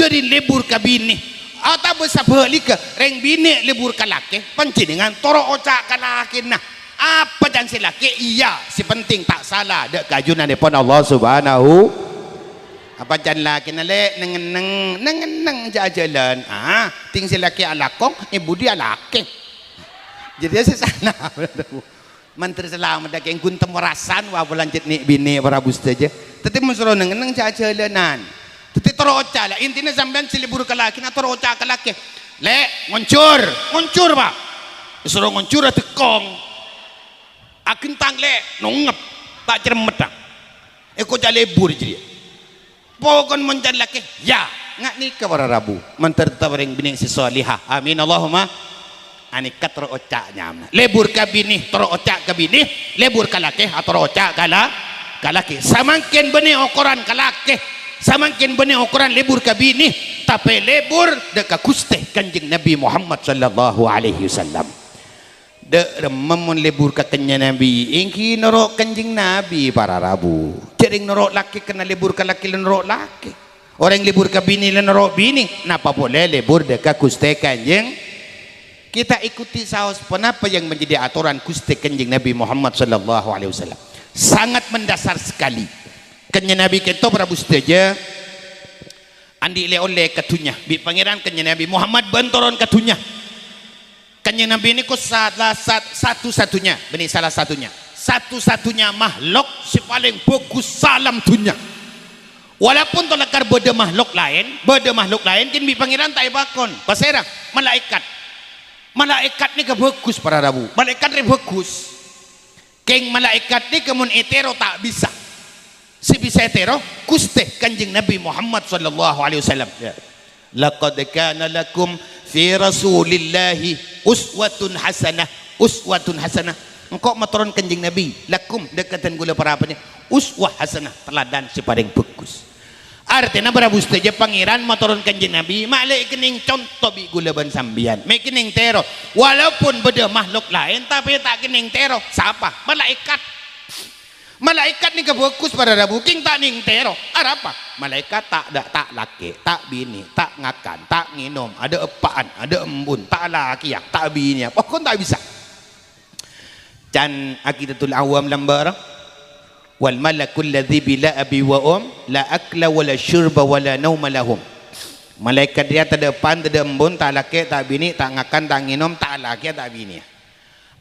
Dhâri lebur ka binè, otabâ sabhâligghâ, rèng binè lebur ka lakè, panjhennengngan toro' oca' ka lakèna. Apa can sè lakè? Iyâ, sè penting ta' sala dhâ' ka ajunanèpon Allah Subhanahu. Apa can lakèna, "Lè', neng-enneng, neng-enneng jhâ' ajhâlân." Ah, ting sè lakè alako, è budi alakè. Jadi sè sala. Mandhâr salameddhâ kèng ghun temmo rasan, wa, polana cè' nè'-binè' para rabu sadhâjâ. Dhâddhi mon soro neng-enneng jhâ' ajhâlânan. Dhâddhi toro' oca' la, intina sampèyan sè lebur ka lakèna toro' oca' ka lakè. "Lè', ngonjhur, ngonjhur, Pa'." Èsoro ngonjhur adhekkong. Aghentang, "Lè', nongep, ta' cermet, ta'." Èkoca' lebur jârèya. Pokon mon can lakè, iyâ, nga' nèka para rabu. Mandhâr teppa' rèng binè' sè salihah. Amin, Allahumma. Anèka toro' oca' nyamana. Lebur ka binè, toro' oca' ka binè. Lebur ka lakè, atoro' oca' ka la-, ka lakè. Samangkèn bânnè okoran ka lakè. Samangkèn bânnè okoran lebur ka binè. Tapè lebur dhâ' ka Ghustè Kanjeng Nabi Muhammad sallallahu alaihi wasallam. Dhâ' remma mon lebur ka Kanjeng Nabi, èngghi noro' Kanjeng Nabi, para rabu. Jhâ' rèng noro' lakè karna lebur ka lakè la noro' lakè. Orèng lebur ka binè la noro' binè, napa polè lebur dhâ' ka Ghustè Kanjeng. Kita ikuti saos ponapa yang menjadi atoran Ghustè Kanjeng Nabi Muhammad sallallahu alaihi wasallam. Sangat mendasar sekali. Kanjeng Nabi kènto, para rabu sadhâjâ, andi' lè-ollè ka dhunnya. Bi' Pangèran Kanjeng Nabi Muhammad bân toron ka dhunnya. Kanjeng Nabi nèko salah sat-, satu-satunya, bânnè salah satunya, satu-satunya makhluk sè palèng bhâghus saalam dhunnya. Walaupun talakar bâdâ makhluk laèn, bâdâ makhluk laèn kèng bi' Pangèran ta' èpakon. Pasèra? Malaèkat. Malaèkat nèka bhâghus, para rabu. Malaèkat rè bhâghus. Kèng malaèkat nèka mon ètèro ta' bisa. Sè bisa ètèro Ghustè Kanjeng Nabi Muhammad sallallahu alaihi wasallam. Ya. "Laqad kana lakum fi Rasulillahi uswatun hasanah." Uswatun hasanah. Engko' matoron Kanjeng Nabi, lakum, dhâ' ka dân kaulâ para panjhennengngan, uswah hasanah, teladan sè palèng bhâghus. Artèna, para rabu sadhâjâ, Pangèran matoron Kanjeng Nabi, ma' lè' kennèng conto bi' kaulâ bân sampèyan. Ma' kennèng tèro. Walaupun bâdâ makhluk laèn, tapè ta' kennèng tèro. Sapa? Malaèkat. Malaèkat nèka bhâghus, para rabu, kèng ta' nèng tèro. Arapa? Malaèkat ta', ta' lakè, ta' binè, ta' ngakan, ta' ngènom, adâ' eppa'an, adâ' embun, ta' alakèyan, ta' abinèyan. Pokon ta' bisa. Can Aqidatul Awam lambâr, "Wal malakul ladzi bila abi wa um, la akla wa la syurba wa la nauma lahum." Malaèkat rèya tadâ' eppa'an, tadâ' embun, ta' lakè, ta' binè, ta' ngakan, ta' ngènom, ta' alakèyan, ta' abinèyan.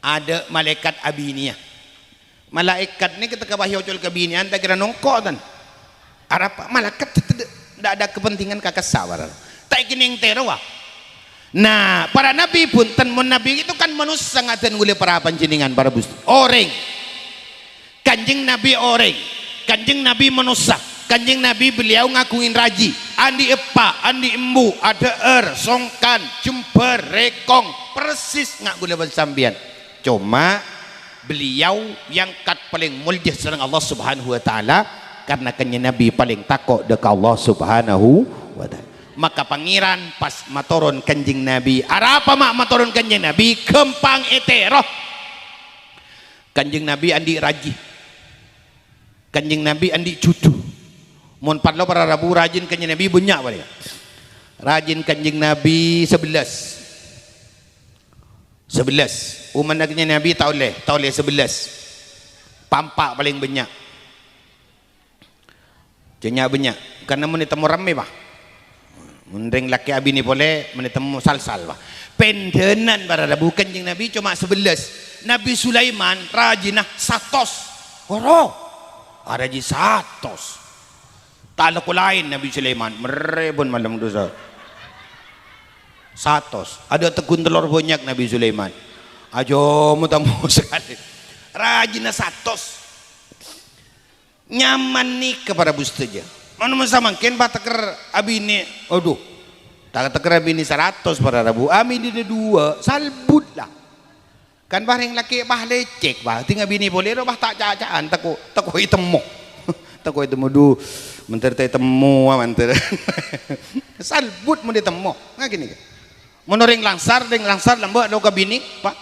Adâ' malaèkat abinèyan. Malaèkat nèka tèka wahyu col ka binèyan, ta' kèra nongko', tan. Arapa malaèkat tètè dâ', dâ' adâ' kepentingan ka kassa', para. Ta' èkennèng tèro, wa. Nah, para nabi bhunten, mon nabi itu kan manossa ngadân kaulâ para panjhennengngan, para bus-, orèng. Kanjeng Nabi orèng. Kanjeng Nabi manossa. Kanjeng Nabi beliau ngaghungè rajhi. Andi' eppa', andi' embu', adhâ'âr, songkan, jembhâr, rèkong. Persis nga' kaulâ bân sampèyan. Coma, beliau èangkat palèng molja sareng Allah Subhanahu wa Ta'ala, karna Kanjeng Nabi palèng tako' dâ' ka Allah Subhanahu wa Ta'ala. Maka Pangèran pas matoron Kanjeng Nabi. Arapa ma' matoron Kanjeng Nabi? Ghâmpang ètèro. Kanjeng Nabi andi' rajhi. Kanjeng Nabi andi' jhudhu. Mon parlo para rabu rajhin Kanjeng Nabi bânnya' palèng. Rajhin Kanjeng Nabi sabellâs. Sabellâs. Omana Kanjeng Nabi ta' ollè, ta' ollè sabellâs. Pa'-empa' palèng bânnya'. Jhâ' nya'-bânnya'. Karna mon ètemmo rammè, Pa'. Mon rèng lakè' abinè polè, mon ètemmo sal-sal, Pa'. Pèndhânan para rabu Kanjeng Nabi coma sabellâs. Nabi Sulaiman rajhina satos. Ghuru. Arajhi satos. Ta' lako laèn Nabi Sulaiman, merrè pon malem dhusa. Satos. Adâ' tegghun tellor bânnya' Nabi Sulaiman. Ajo mo-tammo sakalè. Rajhina satos. Nyaman nèka para rabu sadhâjâ. Mano masa mangkèn patèkkèr abinè, adhu. Ta' tèkkèr abinè saratos para rabu, abinèna duwâ', salbut la. Kan bâreng lakè' pas lècèk, bâ, ding abinè polè ro, bâ, ta' ca'-ca'an, tako', tako' ètemmo. Tako' ètemmo, dhu, mandhâr ta' ètemmo, mandhâr. Salbut mon ètemmo. Nga' ghânèka. Mon orèng langsar, rèng langsar lambâ' lo ka binè, Pa'.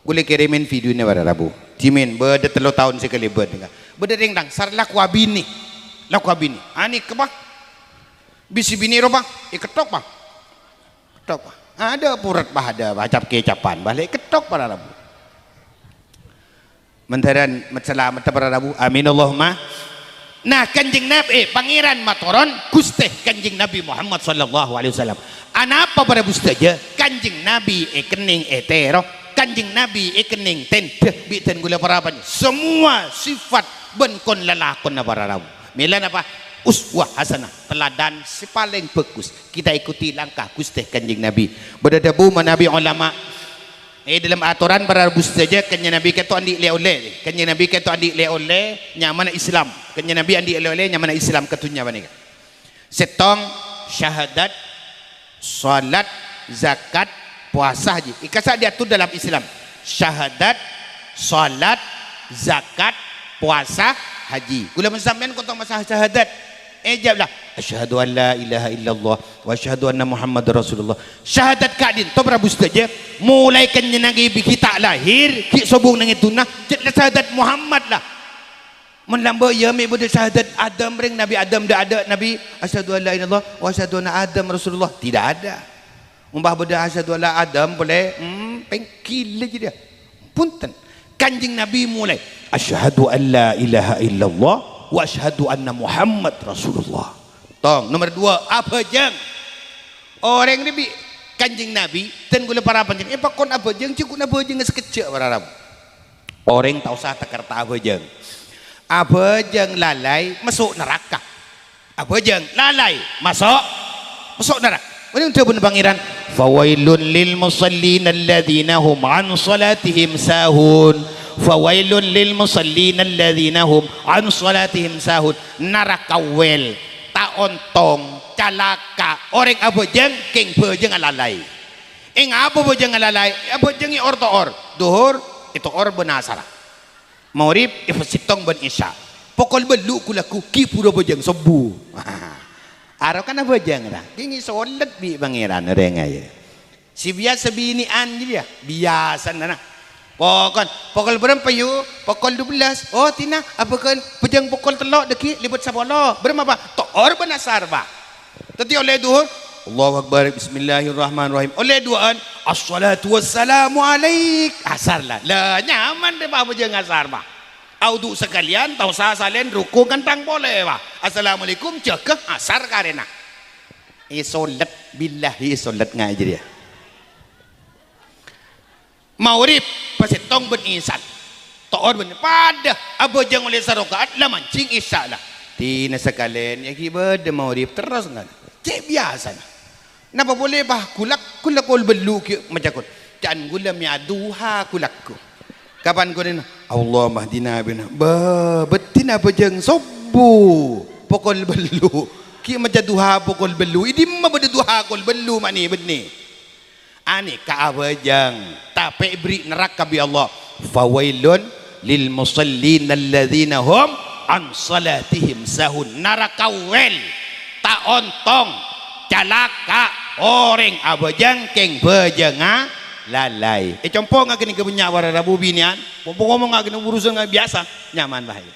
Kulâ kèrèmèn videona para rabu. Jhimèn, bâdâ tello taon sè kalèbât nèka. Bâdâ rèng langsar lako abinè. Lako abinè. Anèka, Pa'. Bisi binè rowa, èkettok, Pa'. Kettok, Pa'. Adâ' purèt, Pa', adâ', Pa', cap-kecapan, bâli' kettok para rabu. Mandhârân met-salamet para rabu. Amin, Allahumma. Nah, Kanjeng Nabi, eh, Pangèran matoron, Ghustè Kanjeng Nabi Muhammad sallallahu alaihi wasallam. Anapa para rabu sadhâjâ? Kanjeng Nabi èkennèng ètèro, Kanjeng Nabi èkennèng tèndhâ bi' dân kaulâ para panjhennengan. Semua sifat bân kon-lalakonna para rabu. Mèla napa? Uswah hasanah, teladan sè palèng bhâghus. Kita ikuti langkah Ghustè Kanjeng Nabi. Bâdâ dhâbu manabi ulama, è dâlem atoran para rabu sadhâjâ, Kanjeng Nabi kèto andi' lè-ollè. Kanjeng Nabi kèto andi' lè-ollè nyamana Islam. Kanjeng Nabi andi' lè-ollè nyamana Islam ka dhunnya panèka. Sèttong, syahadat, shalat, zakat, puasa, haji. È kassa' diatur dalam Islam. Syahadat, shalat, zakat, puasa, haji. Kaulâ bân sampèyan kèto masalah syahadat. Èjâwâb la, "Asyhadu an la ilaha illallah wa asyhadu anna Muhammadar Rasulullah." Syahadat ka'dinto para rabu sadhâjâ, molaè Kanjeng Nabi ghi' ta' lahir, ghi' sobung neng è dhunnya, jhâ' la syahadat Muhammad la. Mon lambâ' iyâ mè' bâdâ syahadat Adam rèng, Nabi Adam dâ'-adâ' Nabi, "Asyhadu an la ilaha illallah wa asyhadu anna Adam Rasulullah." Tidak ada. Mon bâ bâdâ "Asyhadu an la Adam" polè, hmm, pèngghilâ jârèya. Punten. Kanjeng Nabi molaè, "Asyhadu an la ilaha illallah wa asyhadu anna Muhammad Rasulullah." Tong, nomer dua, abhâjâng. Orèng nèka bi' Kanjeng Nabi, dân kaulâ para panjhennengan, èpakon abhâjâng, jhughân abhâjângnga sakejjhâ' para rabu. Orèng ta' osa ta-, ta' abhâjâng. Abhâjâng lalai maso' naraka. Abhâjâng lalai maso', maso' naraka. Ngènè dhâbuna Pangèran, "Fawailul lil musallin alladzina hum an shalatihim sahun. Fawailul lil musallin alladzina hum an shalatihim sahun." Naraka wèl, ta' ontong, calaka'. Orèng abhâjâng, kèng bhâjângnga lalai. È ngapa bhâjângnga lalai? Abhâjâng è or-to'or. Dhuhur, èto'or bân asarra. Maghrib, èpasèttong bân isya. Pokol bâllu' ghu-lagghu, ghi' bhuru abhâjâng sobbhu. Aro kan abhâjâng, ta? Kèng èsolèt bi' Pangèran orèng ajâ. Sè biyasa binè'an jârèya, biyasana, na. Pokol, pokol bârâmpa, yu? Pokol dua belas. Oh, tina, abhâjâng, bhâjâng pokol tello' dâggi' lèbât sapolo. Bârâmma, Pa'? To'or bân asar, Pa'. Dhâddhi ollè dhuhur, Allahu Akbar, Bismillahirrahmanirrahim. Ollè duwâ'ân, "Assalatu wassalamu alaik." Asar la. La, nyaman rè, Pa', abhâjâng asar, Pa'. Awudu' sakalèyan, ta' osa salèn, ruku' kenthang polè, Pa'. Assalamualaikum, jâgâ asar karèna. Èsolèt, billahi èsolèt nga' jârèya. Maghrib, pasèttong bân isya. To'or bân, padâ abhâjâng ollè saroka'at, la manjhing isya la. Tina sakalèyan, yâ ghi' bâdâ maghrib terros, kan? Cè' biyasana. Napa polè, Pa', ghu-lagghu la pokol bâllu' ghi' maca, kon. Ca'na ghulâ mèya duha ghu-lagghu. Kapan ghunèna? Allahummahdina bina. Bâ, bâddhina abhâjâng sobbhu pokol bâllu'. Ghi' maca duha pokol bâllu'. È dimma bâdâ duha pokol bâllu', ma'nè bânnè? Anèka abhâjâng, tapè èberri' naraka bi' Allah. "Fawailun lil musallin alladzina hum an shalatihim sahun." Naraka wèl, ta' ontong, calaka', orèng abhâjâng kèng bhâjângnga lalai. È compo' nga' kènè' ka bânnya' para rabu binè'an, pong-pong ngomong nga' kènè' urusan nga' biyasa, nyaman bhâi.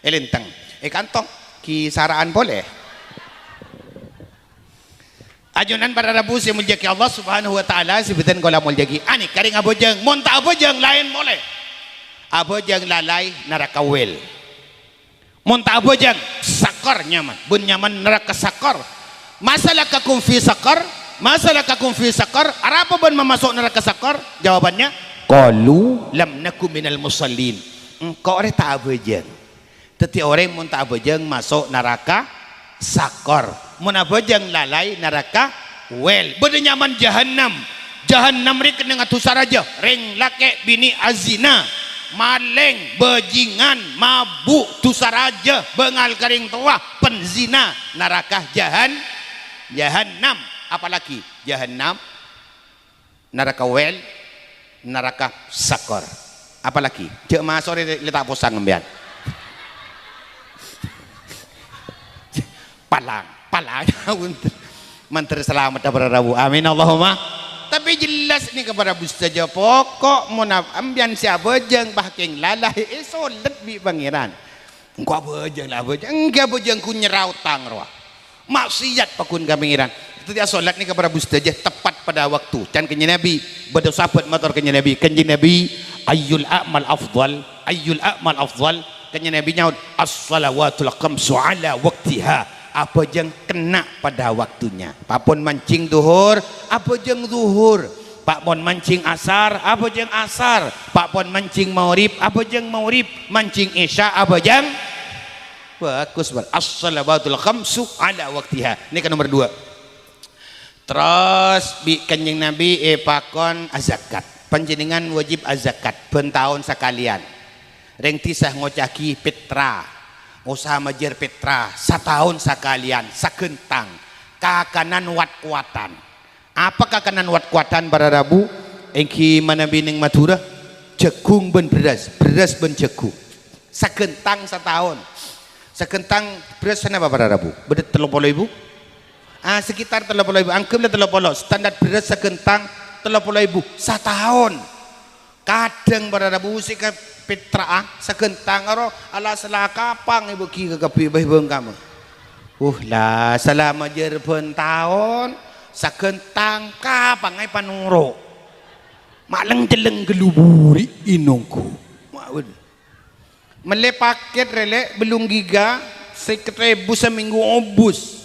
È lèntèng, è kantong, ghi' sara'an polè. Ajunan para rabu sè èmoljâ'aghi Allah Subhanahu wa Ta'ala, sè bhâdhân kaulâ moljâ'aghi. Anèka rèng abhâjâng, mon ta' abhâjâng laèn polè. Abhâjâng lalai naraka wèl. Mon ta' abhâjâng, sakor nyaman. Bân nyaman naraka sakor. "Ma salakakum fi sakor? Ma salakakum fi sakor?" Arapa bâ'na mamaso' naraka sakor? Jawabannya, "Qalu lam naku minal musallin." Engko' rè ta' abhâjâng. Dhâddhi orèng mon ta' abhâjâng maso' naraka sakor. Mon abhâjâng lalai naraka wèl. Bâdâ nyaman jahannam. Jahannam rè kennengnga dhusa rajâ. Rèng lakè' binè' azina, malèng, bajingan, mabu', dhusa rajâ, bângal ka rèng towa, penzina. Naraka jahan-, jahannam. Apalagi jahannam. Naraka wèl, naraka sakor. Apalagi, jhâ' maso' rè, lè ta' posang sampèyan. Palang, palang. Mandhâr salamet para rabu. Amin, Allahumma. Tapè jelas nèka para rabu sadhâjâ, pokok mon ab-, sampèyan sè abhâjâng, bâ kèng lalai, èsolèt bi' Pangèran. Engko' abhâjâng la abhâjâng, engghi abhâjâng ghu nyerra otang rowa. Maksiat paggun ka Pangèran. Dhâddhi asolat nèka para rabu sadhâjâ tepat pada waktu. Can Kanjeng Nabi, bâdâ sahabat mator Kanjeng Nabi, "Kanjeng Nabi, ayyul a'mal afdal? Ayyul a'mal afdal?" Kanjeng Nabi nyaot, "As-salawatul khamsu ala waktiha." Abhâjâng kennèng pada waktunya. Pa'pon manjing dhuhur, abhâjâng dhuhur. Pa'pon manjing asar, abhâjâng asar. Pa'pon manjing maghrib, abhâjâng maghrib. Manjing isya, abhâjâng Bagus, Bal. As-salawatul khamsu ala waktiha. Nèka nomer dua. Terros bi' Kanjeng Nabi èpakon azakat. Panjhennengngan wajib azakat bân taon sakalèyan. Rèng dhisa ngoca'aghi pètra. Osa majâr pètra sataon sakalèyan, saghenthang. Kakanan wat-kowatan. Apa kakanan wat-kowatan para rabu? Èngghi manabi neng Madhurâ, jhâghung bân bherrâs, bherrâs bân jhâghung. Saghenthang sataon. Saghenthang bherrâs sanapa para rabu? Bâdâ tello polo èbu? Ah, sekitar tello polo èbu. Anggep la tello polo. Standar bherrâs saghenthang tello polo èbu. Sataon. Kadhâng para rabu sè kapètra'a saghenthang aro ala sala kapang èbâghi ka kabbhi bhâi bhângkama. Uh, la, sala majâr bân taon, saghenthang kapang aè panoro'. Ma' leng-celleng ghâllu buri' ènongghu. Ma'bun. Mellè pakèt rèlè bellung giga, sèket èbu samènggu obus.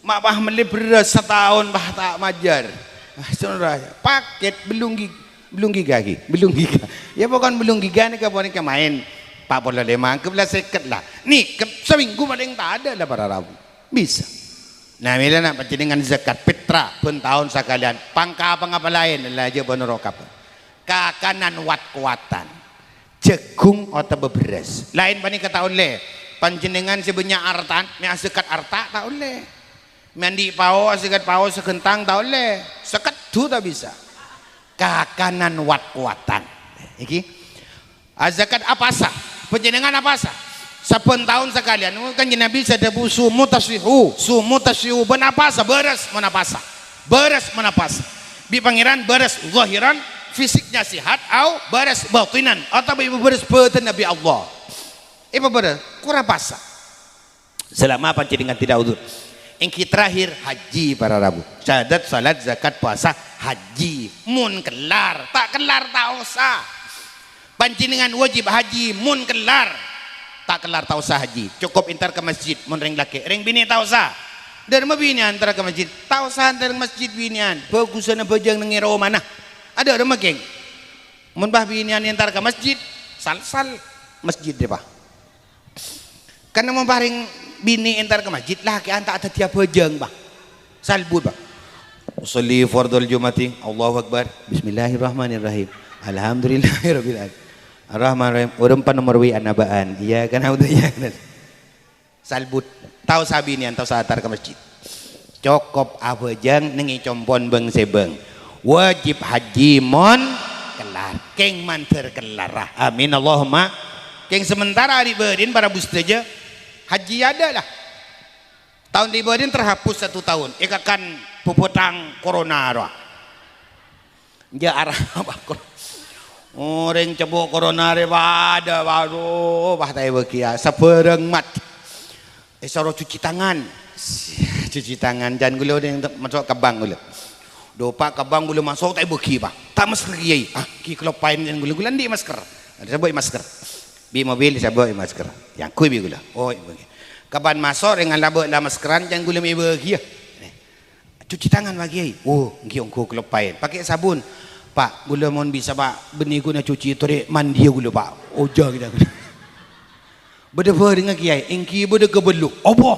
Ma' bâ mellè bherrâs sataon bâ ta' majâr. Ah, saudara, pakèt bellung gi-, bellung giga ghi, bellung giga. Ya, pokon bellung giga nèka panèka maèn. Pa' polo lèma, anggep la sèket la. Nèka samènggu palèng tadâ' la para rabu. Bisa. Nah, mèlana panjhennengngan zakat pètra bân taon sakalèyan. Pangka-pangka laèn la jhâ' bân ro' kapa. Kakanan wat-kowatan. Jhâghung otabâ bherrâs. Laèn panèka ta' ollè. Panjhennengngan sè bânnya' arta'an, mè' azakat arta' ta' ollè. Mè' andi' pao, azakat pao saghenthang ta' ollè. Sakeddhu ta' bisa. Kakanan wat-kowatan. Iki. Azakat apasa? Panjhennengngan apasa? Sabbhân taon sakalèyan. Kanjeng Nabi sè adhâbu, "Sumu tasihhu, sumu tasihhu." Bân apasa? Bârâs mon apasa. Bârâs mon apasa. Bi' Pangèran bârâs zahiran, fisiknya sehat, au bârâs batinan, otabâ èpabârâs bâdânna bi' Allah. Èpabârâs, kor apasa. Selama panjhennengngan tidak udzur. Èngghi terakhir, haji para rabu. Syahadat, salat, zakat, puasa, haji. Mon kellar, ta' kellar ta' osa. Panjhennengngan wajib haji, mon kellar. Ta' kellar ta' osa haji. Cokop entar ka masjid, mon rèng lakè'. Rèng binè' ta' osa. Dhâremma binè'an entar ka masjid. Ta' osa entar ka masjid binè'an. Bhâghusân abhâjâng neng è romana. Adhâremma, Kèng. Mon bâ binè'an entar ka masjid, sal-sal masjid rè, Pa. Kan mon bâ rèng binè' entar ka masjid, lakè'an ta' dhâddhi abhâjâng, Pa. Salbut, Pa. Usolli fardhal jum'ati, Allahu Akbar. Bismillahirrahmanirrahim. Alhamdulillahirabbil alamin. Arrahmanirrahim. Orèng pa nomor wi' anaba'an. Iya kan, Abdul, iya kan. Salbut. Ta' osa binè'an, ta' osa entar ka masjid. Cokop abhâjâng neng è compo'na bâng-sèbâng. Wajib haji mon kellar. Kèng mandhâr kellar, ah. Amin, Allahumma. Kèng sementara ri' bâdin para rabu sadhâjâ, haji adâ' la. Taon ri' bâdin terhapus satu taon. Èkakan bhubhutang corona rowa. Jhâ' arapa, Kor? Orèng cèpo' corona rè padâ, waduh, wah, ta' èbâghi, ya. Sabârâng mat. Èsoro cuci tangan. Cuci tangan, can ghulâ orèng maso' ka bank ghulâ. Dhu, Pa', ka bank ghulâ maso' ta' èbâghi, Pa'. Ta' masker, Kèyaè. Ah, ghi' kaloppaèn can ghulâ. Ghulâ andi' masker. Sabâ' masker. Bi' mobil sabâ' masker. Èyangghuy bi' ghulâ. Oh, èbâghi. Kapan maso' rèng alabâ' la maskeran, can ghulâ mè' èbâghi, ya. Cuci tangan, Pa', Kèyaè. Oh, èngghi ongghu kaloppaèn. Pakai sabun. Pa', ghulâ mon bisa, Pa', bânnè ghuna cuci torè mandiyâ ghulâ, Pa'. Oja kita. Bâdâ bhârengnga, Kèyaè, èngghi bâdâ kabellu. Apa?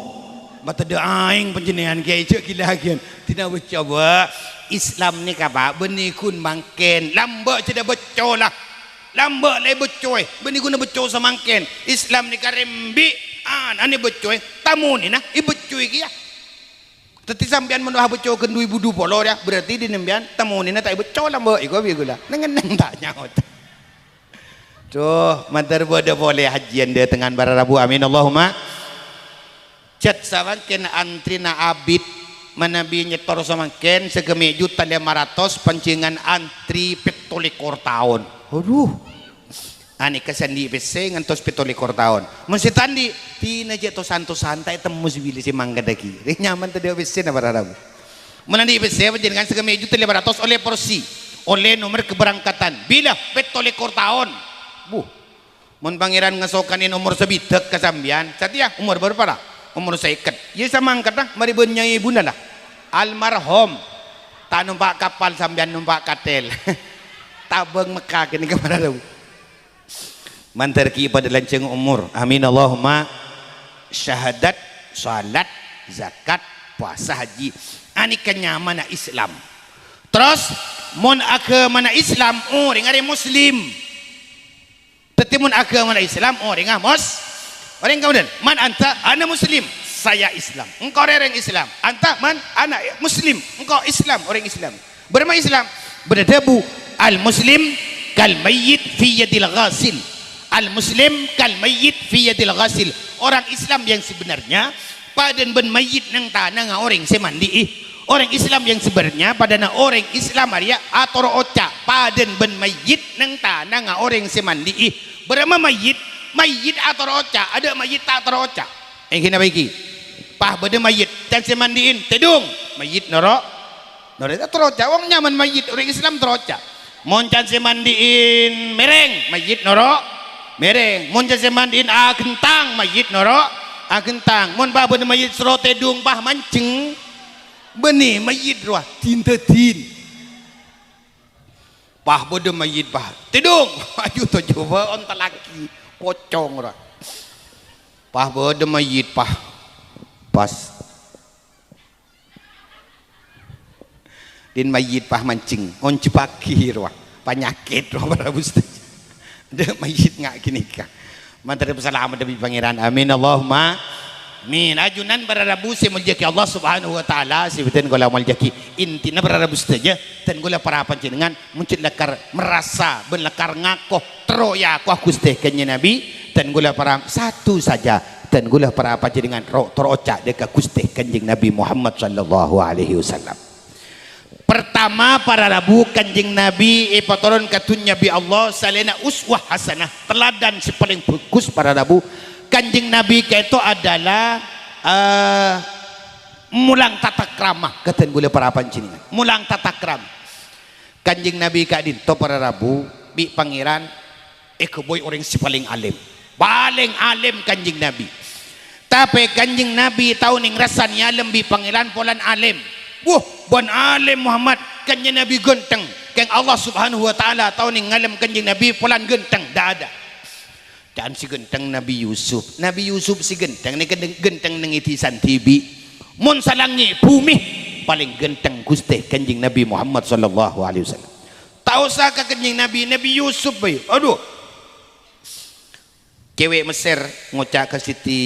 Matedda aèng panjhennengngan, Kèyaè, jhâ' ghilaghiyân. Dina bâca, Pa'. Islam nèka, Pa', bânnè ghun mangkèn. Lambâ' jhâdhâ bâcco la. Lambâ' la èbâccoè. Bânnè ghuna bâcco samangkèn. Islam nèka rembi'. An, anè bâccoè. Tamonèna èbâccoè kèya. Dhâddhi sampèyan mon wah bâcco ghân du èbu du polo rèya, berarti dhin sampèyan tamonèna ta' èbâcco lambâ' èko bi' ghulâ. Neng-enneng ta' nyaot. Duh, mandhâr bâdâ polè hajiyân dâtengngan para rabu. Amin, Allahumma. Jhât samangkèn antrina abit, manabi nyètor samangkèn saghâmè' juta lèma ratos panjhennengngan antri pètto lèkor taon. Aduh. Anèka sè andi' pèssè ngantos pètto lèkor taon. Mon sè ta' andi', dinah jhâ' tos-antosan, ta' ètemmo sè bilâ sè mangkaddhâghi. Rè nyaman tadâ' pèssèna para rabu. Mon andi' pèssè, panjhennengngan sè kemmè juta lèma ratos ollè porsi, ollè nomer keberangkatan. Bilâ pètto lèkor taon. Buh. Mon Pangèran ngasokanè omor sabidhâk ka sampèyan, satèya omor bârâmpa la? Omor sèket. Iyâ samangkaddhâ, marè bân nyaè èbuna la. Almarhum. Ta' nompa' kapal sampèyan, nompa' katèl. Tabâng Mekka kènè' ka para rabu. Mandhâr ghi' padâ lanjhâng omor. Amin, Allahumma. Syahadat, salat, zakat, puasa, haji. Anèka nyamana Islam. Terros, mon aghâmana Islam, orèng arèya Muslim. Dhâddhi, mon aghâmana Islam, orèngnga Mus-, orèng kaulâ, "Man anta?" "Ana Muslim." "Saya Islam." "Engko' rèya orèng Islam." "Anta man?" "Ana Muslim." "Engko' Islam, orèng Islam." Bârâmma Islam? Bâdâ dhâbu, "Al-Muslim kal mayyit fi yadil ghasil." "Al-Muslim kal mayyit fi yadil ghasil." Orang Islam yang sebenarnya padâna bân mayyit neng tanangnga orèng sè mandi'i. Orèng Islam yang sebenarnya padâna orèng Islam arèya atoro' oca', padâna bân mayyit neng tanangnga orèng sè mandi'i. Bârâmma mayyit? Mayyit atoro' oca', adâ' mayyit ta' atoro' oca'. Èngghi napa èngghi? Pas bâdâ mayyit, can sè mandi'in, tèdung, mayyit noro', noro' atoro' oca', wong nyaman mayyit, orèng Islam atoro' oca'. Mon can sè mandi'in mèrèng, mayyit noro' mèrèng. Mon can sè mandi'in aghentang, mayyit noro' aghentang. Mon pas bâdâ mayyit soro tèdung, pas manjeng, bânnè mayyit rowa din-dâdin. Pas bâdâ mayyit, pas, "Tèdung!" Ayu to jhubâ' ontallaghi, pocong rowa. Pas bâdâ mayyit, pas, pas. Din mayyit pas manjeng, onjhâbbhâghi rowa. Panyakèt rowa para rabu sadhâjâ. Dâ' mayyit nga' ghânèka. Mandhâr pasalamet bi' Pangèran. Amin, Allahumma amin. Ajunan para rabu sè èmoljâ'aghi Allah Subhanahu wa Ta'ala, sè bhâdhân kaulâ moljâ'aghi. Intina para rabu sadhâjâ, dân kaulâ para panjhennengngan, mon cè' lakar merasa bân lakar ngako, terro èakowa Ghustè Kanjeng Nabi, dân kaulâ para satu saja, dân kaulâ para panjhennengngan ro-, terro oca' dâ' ka Ghustè Kanjeng Nabi Muhammad sallallahu alaihi wasallam. Pertama, para rabu, Kanjeng Nabi èpatoron ka dhunnya bi' Allah salaènna uswah hasanah, teladan sè palèng bhâghus, para rabu. Kanjeng Nabi ka'dinto adalah, eh, molang tatakrama, ka dân kaulâ para panjhennengngan. Molang tatakrama. Kanjeng Nabi ka'dinto, para rabu, bi' Pangèran èghâbây orèng sè palèng alim. Palèng alim Kanjeng Nabi. Tapè Kanjeng Nabi tao nèng rassana èalem bi' Pangèran polana alim. Wah, bân alim Muhammad, Kanjeng Nabi ghântheng. Kèng Allah Subhanahu wa Ta'ala tao nèng ngalem Kanjeng Nabi polana ghântheng, dâ' adâ'. Can sè ghântheng Nabi Yusuf. Nabi Yusuf sè ghântheng nèka ghân-, ghântheng nèng è dhisana dhibi'. Mon salangngè' bhumè, palèng ghântheng Ghustè Kanjeng Nabi Muhammad sallallahu alaihi wasallam. Ta' osa ka Kanjeng Nabi, Nabi Yusuf bhâi. Adhu. Cèwèk Messèr ngoca' ka Siti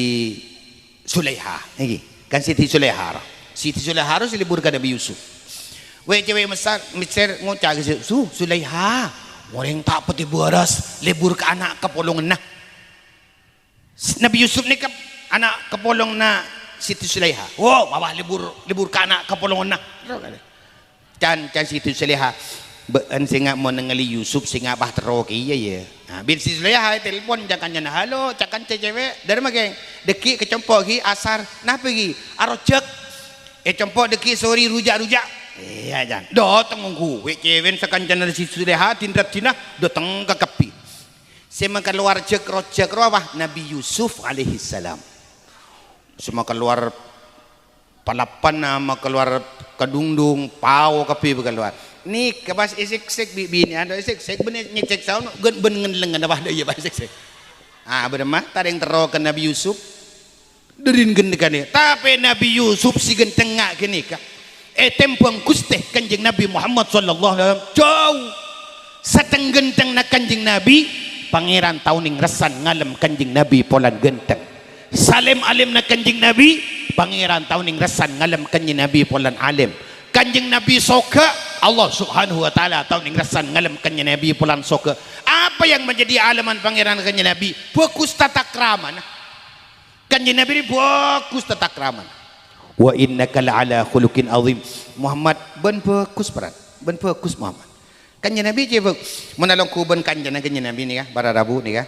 Sulaiha, èngghi, kan Siti Sulaiha, ro. Siti Sulaiha, ro, sè lebur ka Nabi Yusuf. Wè' cèwèk Messèr, Messèr ngoca' ka Su-, Su-, Sulaiha, orèng ta' patè bârâs lebur ka ana' kapolonganna. S-, Nabi Yusuf nèka ana' kapolonganna Siti Sulaiha. Wo, bâbâ lebur, lebur ka ana' kapolonganna. Ro, Can, can Siti Sulaiha, "Bâ'ân sènga' mon nengngale Yusuf, sènga' pas terro kèya, yâ." Nah, bân Siti Sulaiha ètelpon ca-kancana, "Halo, ca-kanca cèwèk, dâri ma' kèng?" "Dâgghi' ka compo' ghi, asar." "Napa ghi?" "Arojhâk." "È compo' dâgghi' sori ruja'-ruja'." "Iyâ, Can." Dâteng ongghu, wè' cèwèn sakancana Siti Sulaiha, din-raddinna, dâteng kakabbhi. Sè makalowar jhâk-rojhâk rowa Nabi Yusuf alaihissalam. Sè makalowar Palappana makalowar kadhungdhung, pao kabbhi makalowar. Nèka pas èsèksèk bi' binè'an, èsèksèk bân nyèksèk saon, gân-, bân ngenlengngen apa dâ' iyâ pas èsèksèk. Ah, bâdâ ma' tarèng terro ka Nabi Yusuf. Dâri ghântengnga. Tapè Nabi Yusuf sè ghântengnga ghânèka ètembhâng Ghustè Kanjeng Nabi Muhammad sallallahu alaihi wasallam jhâu. Satèng ghântengnga Kanjeng Nabi, Pangèran tao nèng rassana ngalem Kanjeng Nabi polana ghânteng. Salèm-alèmna Kanjeng Nabi, Pangèran tao nèng rassana ngalem Kanjeng Nabi polana alèm. Kanjeng Nabi soghâ, Allah Subhanahu wa Ta'ala tao nèng rassana ngalem Kanjeng Nabi polana soghâ. Apa yang menjadi alaman Pangèran Kanjeng Nabi? Bhâghus tata kramana. Kanjeng Nabi rè bhâghus tata kramana. "Wa innaka la'ala khuluqin azim." Muhammad, bân bhâghus, pran. Bân bhâghus, Muhammad. Kanjeng Nabi cè' bhâu. Mon alongghu bân kancana Kanjeng Nabi nèka, para rabu nèka.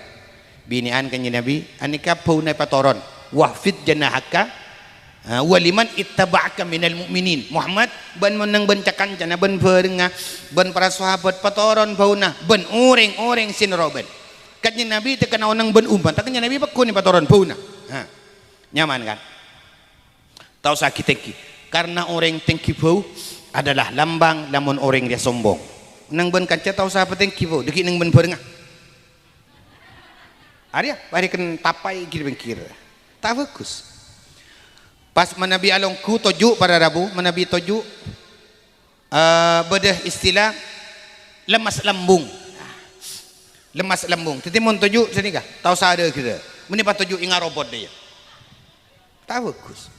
Binè'an Kanjeng Nabi, anèka bhâuna èpatoron. "Wakhfid janahaka, ha, wa liman ittaba'aka minal mu'minin." Muhammad, bân mon neng bân ca-kancana, bân bhârengnga, bân para sahabat, patoron bhâuna, bân orèng-orèng sè noro' bân. Kanjeng Nabi tèkana oneng bân ommatta, Kanjeng Nabi pegghun èpatoron bhâuna. Ha. Nyaman, kan? Ta' osa ghi-tèngghi. Karna orèng tèngghi bhâu adalah lambang lamon orèng rèya sombong. Neng bân kanca ta' osa patèngghi bhâu, dhâggi' neng bân bhârengnga. Arèya, parèken tapaè ghi-pèngghir. Ta' bhâghus. Pas manabi alongghu toju' para rabu, manabi toju', eh, bâdâ istilah lemas lambung. Lemas lambung. Dhâddhi mon toju' sanèka, ta' osa adâ' ghârâ. Mènè pas toju' è ngarobot dhâ' iyâ. Ta' bhâghus.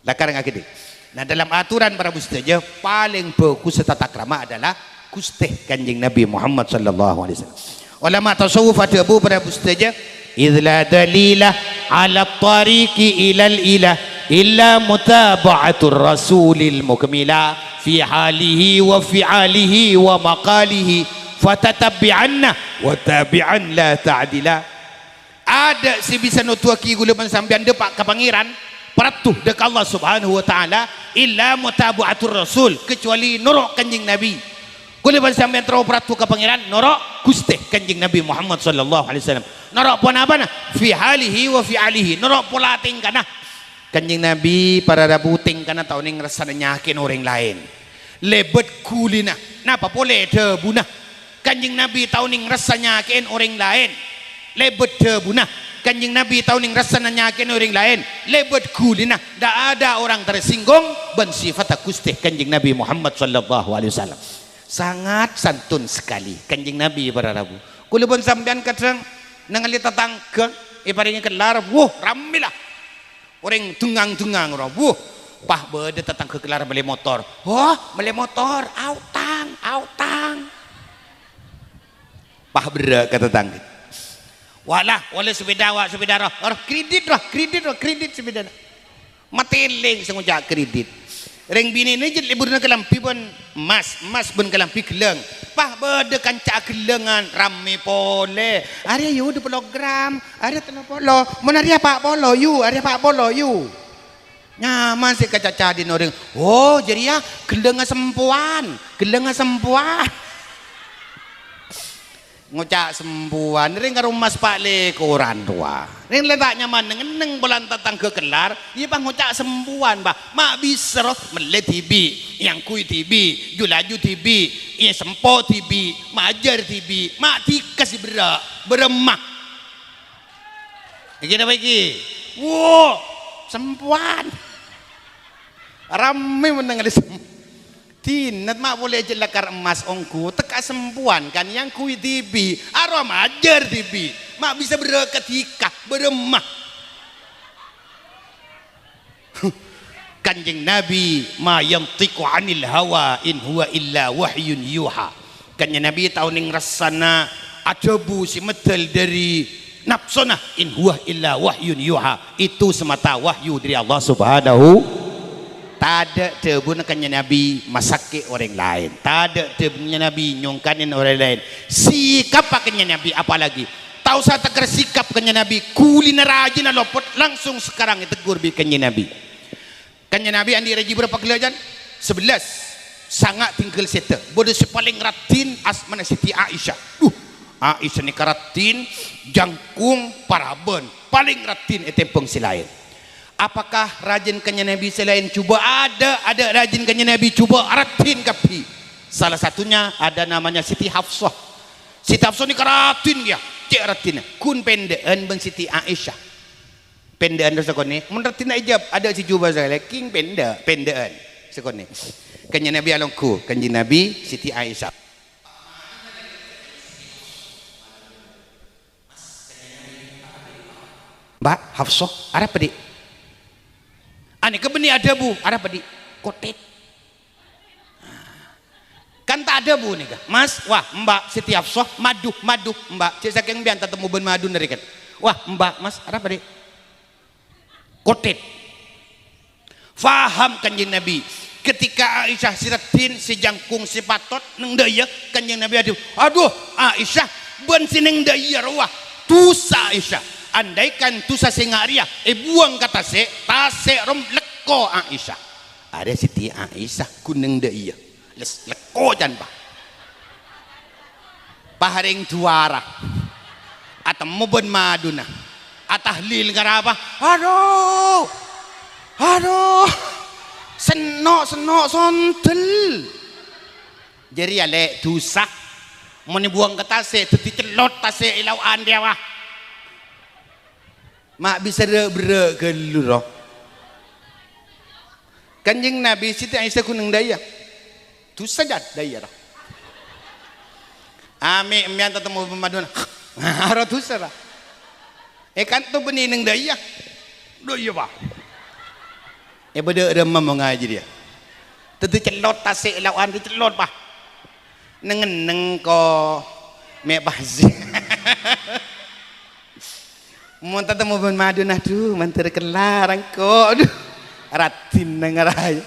Lakar ngaghâdhi. Nah, dalam aturan para rabu sadhâjâ, palèng bhâghus tatakrama adalah Ghustè Kanjeng Nabi Muhammad sallallahu alaihi wasallam. Ulama tasawuf adhâbu para rabu sadhâjâ, "Idz la dalila 'ala thariqi ilal ilah illa mutaba'atur rasulil mukmila fi halihi wa fi'alihi wa maqalihi, fatatabbi'anna wa tabi'an la ta'dila." Adâ' sè bisa noduwâghi ghulâ bân sampèyan dâpa' ka Pangèran, parlo dâ' ka Allah Subhanahu wa Ta'ala, illa mutaba'atur Rasul, kecuali noro' Kanjeng Nabi. Ghulâ bân sampèyan terro parlo ka Pangèran, noro' Ghustè Kanjeng Nabi Muhammad sallallahu alaihi wasallam. Noro' ponapana? Fi halihi wa fi alihi, noro' pola tèngkana. Kanjeng Nabi para rabu tèngkana ta' onèng rassana nyakè'è orèng laèn. Lèbât ghulina, napa polè dhâbuna? Kanjeng Nabi ta' onèng rassa nyakè'è orèng laèn. Lèbât dhâbuna, Kanjeng Nabi ta' onèng rassana nyakè'è orèng laèn. Lèbât ghulina, ndak ada orang tersinggung bân sifatta Ghustè Kanjeng Nabi Muhammad sallallahu alaihi wasallam. Sangat santun sekali Kanjeng Nabi para rabu. Ghulâ bân sampèyan kadhâng nangèlè tatangghâ èparèngè kellar, wuh, rammè la. Orèng dungang-dungang ro, wuh, pas bâdâ tatangghâ kellar mellè motor. "Wah, mellè motor, aotang, aotang." Pas berrâ' ka tatangghâ. "Wala, wala sepèda, wa' sepèda ro." "Ro, kredit ro, kredit ro, kredit sepèdana." Matèlèng sè ngoca' kredit. Rèng binèna jhât lèbârrâ kalambhi bân emmas, emmas bân kalambhi ghellâng. Pas bâdâ kanca aghellângan, rammè polè. "Arèya, yu, du polo gram, arèya tello polo, mon arèya pa' polo, yu, arèya pa' polo, yu." Nyaman sè èkacaca dhin orèng, "Oh, jârèya ghellângnga sempowan, ghellângnga sempowan." Ngoca' sempowan, rèng karo emmas pa' lèkoran rowa. Rèng la ta' nyaman neng-enneng polana tatangghâ kellar, iyâ pas ngoca' sempowan, Pak. Ma' bisa ro, mellè dhibi', èangghuy dhibi', ju-laju dhibi', èsempo dhibi', majâr dhibi', ma' dhika sè berrâ', bârâmma. Iki napa iki? Wo, sempowan. Rammè mennang ngalè sem-, Dinat ma' polè jhâ' lakar emmas ongghu, tekka' sempowan kan èangghuy dhibi', arowa majâr dhibi', ma' bisa berrâ' ka dhika, bârâmma. Kanjeng Nabi, "Ma yantiqu 'anil hawa, in huwa illa wahyun yuha." Kanjeng Nabi ta' onèng rassana adhâbu sè meddhâl dhâri napsona, "In huwa illa wahyun yuha." Itu semata wahyu dari Allah Subhanahu. Tadâ' dhâbuna Kanjeng Nabi masakè' orèng laèn. Tadâ' dhâbuna Nabi nyongkanè orèng laèn. Sikappa Kanjeng Nabi apalagi. Ta' osa tèkèr sikap Kanjeng Nabi, ghulina rajina lopot, langsung sekarang ètegghur bi' Kanjeng Nabi. Kanjeng Nabi andi' rajhi bârâmpa ghellâ', Jan? Sebelas. Sanga' tinggal sèdhâ. Bâdâ sè palèng raddhin asmana Siti Aisyah. Duh, Aisyah nèka raddhin, jangkung, parabân. Palèng raddhin ètèmbhâng sè laèn. Apakah rajin Kanjeng Nabi sè laèn jhubâ'? Adâ', adâ' rajin Kanjeng Nabi jhubâ', raddhin kabbhi. Salah satunya ada namanya Siti Hafsah. Siti Hafsah nèka raddhin kèya, cè' raddhinna. Ghun pèndhâ'ân bân Siti Aisyah. Pèndhâ'ân rowa sakonè'. Mon raddhinna ijab, adâ' sè jhubâ' sè laèn, kèng pèndhâ', pèndhâ'ân. Sakonè'. Kanjeng Nabi alongghu, Kanjeng Nabi, Siti Aisyah. Mbak Hafsah, arapa, Dik? Anèka bânnè adhâbu, arapa, Dik? Kothèt. Kan ta' adhâbu nèka, Mas, wah, Mbak Siti Hafsah, madu, madu, Mbak. Cè' sakèng bi'en tatemmo bân madu narèkan. Wah, Mbak, Mas, arapa, Dik? Kothèt. Faham Kanjeng Nabi. Ketika Aisyah sè raddhin, sè jangkong, sè patot neng dâ' iyâ, Kanjeng Nabi adhâbu, "Adhu, Aisyah, bân sè neng dâ' iyâ rowa dhusa, Aisyah. Andaikan dhusa sènga' rèya èbuwâng ka tasè', tasè' rom lekko Aisyah." Arèya sè dhi Aisyah ghun neng dâ' iyâ. Les lekko can, Pa'. Paharèng juwara. Atemmo bân madhuna. Atahlil ngarapa? Adhu! Adhu! Senno', senno', sondel. Jârèya, Lè', dhusa. Mon èbuwâng ka tasè', dhâddhi cellot tasè' è lao'an rèya, wah. Ma' bisa rè'-berrè' ghâllu, ro. Kanjeng Nabi, Siti Aisyah ghun neng dâ' iyâ. Dhusa, can, dâ' iyâ, ro. Amè' empèyan tatemmo bân madhuna. Aro dhusa, ra. È kanto bânnè neng dâ' iyâ. Dâ' iyâ, Pa'. È bâdâ rèmma mon ngajhi rèya. Dhâddhi cellot tasè' è lao'an, dhâddhi cellot, Pa'. Neng-enneng ko' mè' pazzi. Mon tatemmo bân madhuna, adhu, mandhâr kellar engko', adhu. Raddhin neng araya.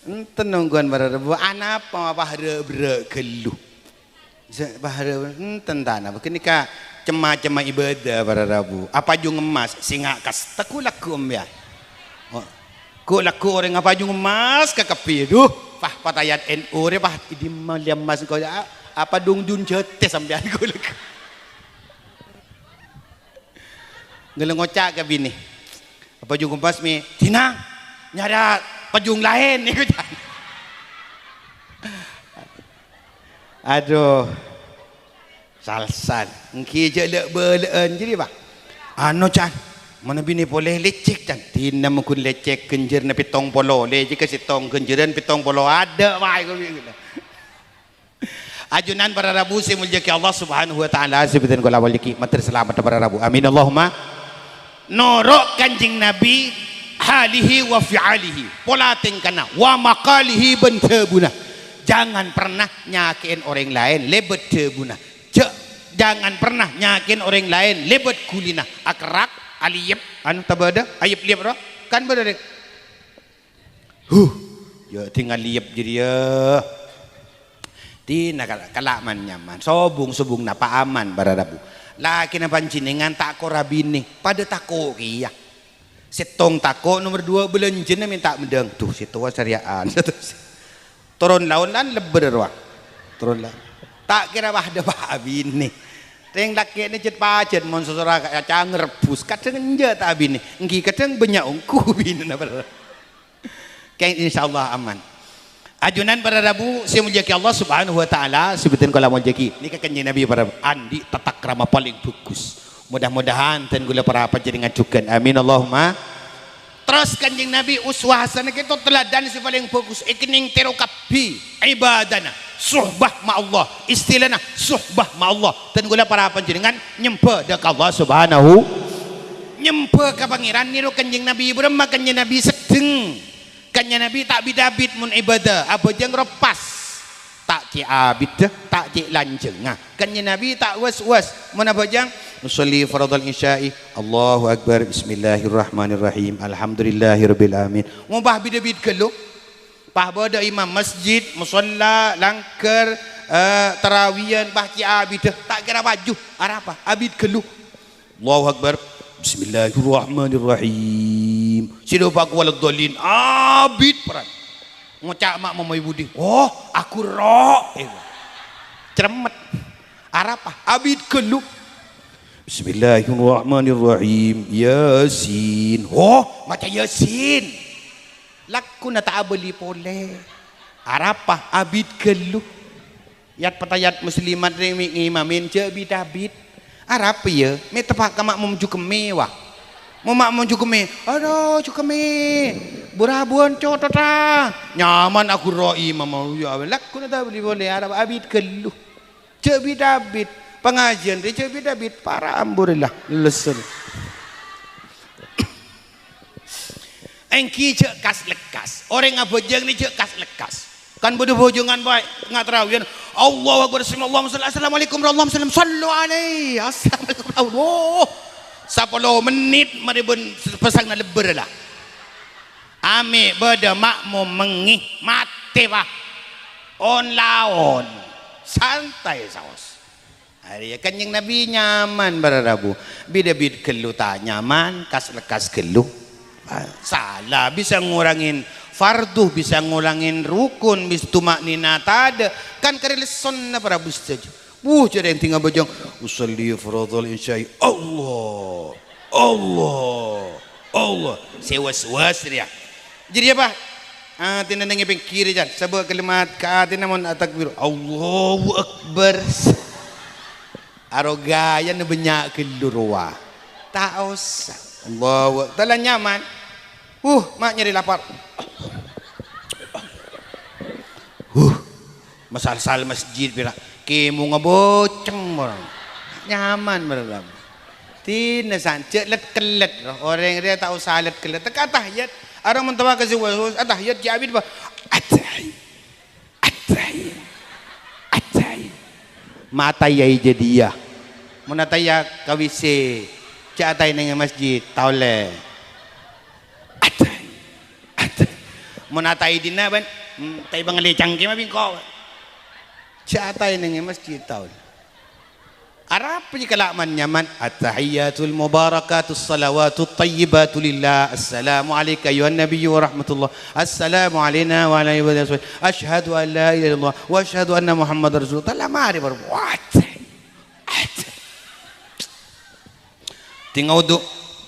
Enten ongghuwân para rabu, anapa ma' paharè'-berrè' ghâllu? Sè paharè', enten ta' napa? Ghânèka cem-macemma ibadah para rabu. Apajung emmas, sènga' kasta ghu-lagghu empèyan. Oh. Ghu-lagghu orèng apajung emmas kakabbhi. Duh, pa-, patayat N U rè, pa-, è dimma lè emmas engko', a-, apa dungdun jâtè sampèyan ghu-lagghu. Ngèlè ngoca' ka binè. Apa jung kempas mi, "Dina, nyara pajung laèn," nèko, can. Adhu. Salsan. Èngghi jhâ' lè'-bâlè'an jârèya, Pa'. Anu, can. Monna binè polè lècèk, can. Dina mon ghun lècèk ghânjhârânna pèttong polo, lècèk ka sèttong ghânjhârân pèttong polo, adâ' wae, kok gitu. Ajunan para rabu sè èmoljâ'aghi Allah Subhanahu wa Ta'ala, sè bhâdhân kaulâ moljâ'aghi, mator salamet para rabu. Amin, Allahumma. Noro' Kanjeng Nabi, halihi wa fi'alihi, pola tèngkana, wa maqalihi bân dhâbuna. Jangan pernah nyakè'è orèng laèn lèbât dhâbuna. Jhâ', jangan pernah nyakè'è orèng laèn lèbât ghulina. Akerrak, aliyep, anu, tabâdâ, ayep-liyep ro. Kan bâdâ, Rèk? Huh, ya, ding aliyep jârèya. Dina kala', kala' man-nyaman. Sobung-sobung napa aman, para rabu. Lakèna panjhennengngan ta' kora binè, padâ tako' kèya. Sèttong tako', nomer duwâ' bâlânjhâna mènta mendhâng. Duh, sè towa sarèya'an. Toron laon lan lebbâr rowa. Toron la-, ta' kèra padâ pa' abinè. Rèng lakèna jhât-pajhât, mon sosora ka-, cangèr bus. Kadhâng enjâ' ta' abinè. Èngghi kadhâng bânnya' ongghu binèna, para rabu. Kèng, insyaallah aman. Ajunan para rabu sè èmoljâ'aghi Allah Subhanahu wa Ta'ala, sè bhâdhân kaulâ moljâ'aghi. Nèka Kanjeng Nabi para rabu, andi' tatakrama palèng bhâghus. Mudah-mudahan dhân kaulâ para panjhennengngan jhughân. Amin, Allahumma. Terros Kanjeng Nabi uswah hasanah kèto teladan sè palèng bhâghus, èkennèng tèro kabbhi ibadana. Sohbah ma' Allah, istilana sohbah ma' Allah. Dhân kaulâ para panjhennengngan nyembhâ dâ' ka Allah Subhanahu. Nyembhâ ka Pangèran nèro Kanjeng Nabi, bârâmma Kanjeng Nabi seddheng. Kanjeng Nabi ta' bit-abit mon ibadah, abhâjâng ro pas. Ta' cè' abiddhâ, ta' cè' lanjhângnga. Kanjeng Nabi ta' was-was mon abhâjâng, "Usolli faradhal isya'i, Allahu Akbar, Bismillahirrahmanirrahim, Alhamdulillahirabbil alamin." Mon pas bit-abit ghâllu. Pas bâdâ imam masjid, mosolla, langghâr, eh, tarawiyan, pas cè' abiddhâ, ta' kèra paju. Arapa? Abit ghâllu. Allahu Akbar. Bismillahirrahmanirrahim. Sè dhu pa' waladdallin. Abit paran. Ngoca' ma' mommè budi. Oh, aghurro'. Eh, cermet. Arapa? Abit ghâllu. Bismillahirrahmanirrahim. Yasin. Oh, maca Yasin. Lagghuna ta' abâli polè. Arapa? Abit ghâllu. Yat-patayat muslimat rè mè' ngimamè jhâ' bit-abit. Arapa, yâ? Mè' teppa' ka ma'mum jhukemmè, wa. Mon ma'mum jhukemmè, "Adhu, jhukemmè. Bu-rabuwân cothotta." Nyaman aghurro' imam, ya, lagghuna ta' abâli polè, arapa abit ghâllu. Jhâ' bit-abit. Pangajiyân rè jhâ' bit-abit. Para' amburilla. Lèssèr. Èngghi jhâ' kas-lekkas. Orèng abhâjâng nè jhâ' kas-lekkas. Kan bâdâ bhâjângan bhâi, nga' tarawiyan. Allahu Akbar, sami Allahu liman hamidah, assalamualaikum warahmatullahi wabarakatuh, sallu alaihi, assalamualaikum warahmatullahi wabarakatuh. Sapolo mennit marè bân pasangna lebbâr la. Amè' bâdâ ma'mum mengngè, matè, Pa'. On-laon. Santai saos. Arèya Kanjeng Nabi nyaman para rabu. Bit-abit ghâllu ta' nyaman, kas-lekkas ghâllu. Sala, bisa ngorangè fardu, bisa ngorangè rukun, bis tuma'nina tadâ'. Kan karè lessonna para rabu sadhâjâ. Wuh, jârèya ènting abhâjâng. Usalli fardhal isya'i. Allah. Allah. Allah. Sè was-was rèya. Jârèya, Pa'. Atèna neng è pèngghir, jân. Sabâ' kalimat ka atèna mon atakbir. Allahu Akbar. Arogâ yâ bânnya' ghâllu rowa. Ta' osa. Allahu Ak-, ta' la nyaman. Huh, ma' nyarè lapar. Huh. Masal-sal masjid pèra'. Kèmongnga boceng, mor. Nyaman, mor. Dinna san, jâ' let-kellet, ro. Orèng rèya ta' osa let-kellet. Tekka atahiyat. Arèya mon tawa ka sè was-was, atahiyat jâ' abit, Pa'. Atahi-, atahi-, atahi-. Matayai jâdiyâ. Mon atahiyat kawissè, jâ' atahi neng è masjid, ta' ollè. Atahi-, atahi-. Mon atahi dinna', bân, hmm, taè bângalè cangkè ma' bingko. Jâ' atahi neng è masjid, ta' ollè. Arapa jâ' kala' man-nyaman? At-tahiyyatul mubarakatus salawatut thayyibatu lillah. Assalamu alaika ayyuhan nabiyyu wa rahmatullah. Assalamu alaina wa ala ibadillah. Asyhadu an la ilaha illallah wa asyhadu anna Muhammadar Rasulullah. Ta' la marè bâr-, wah. Tènga wudu.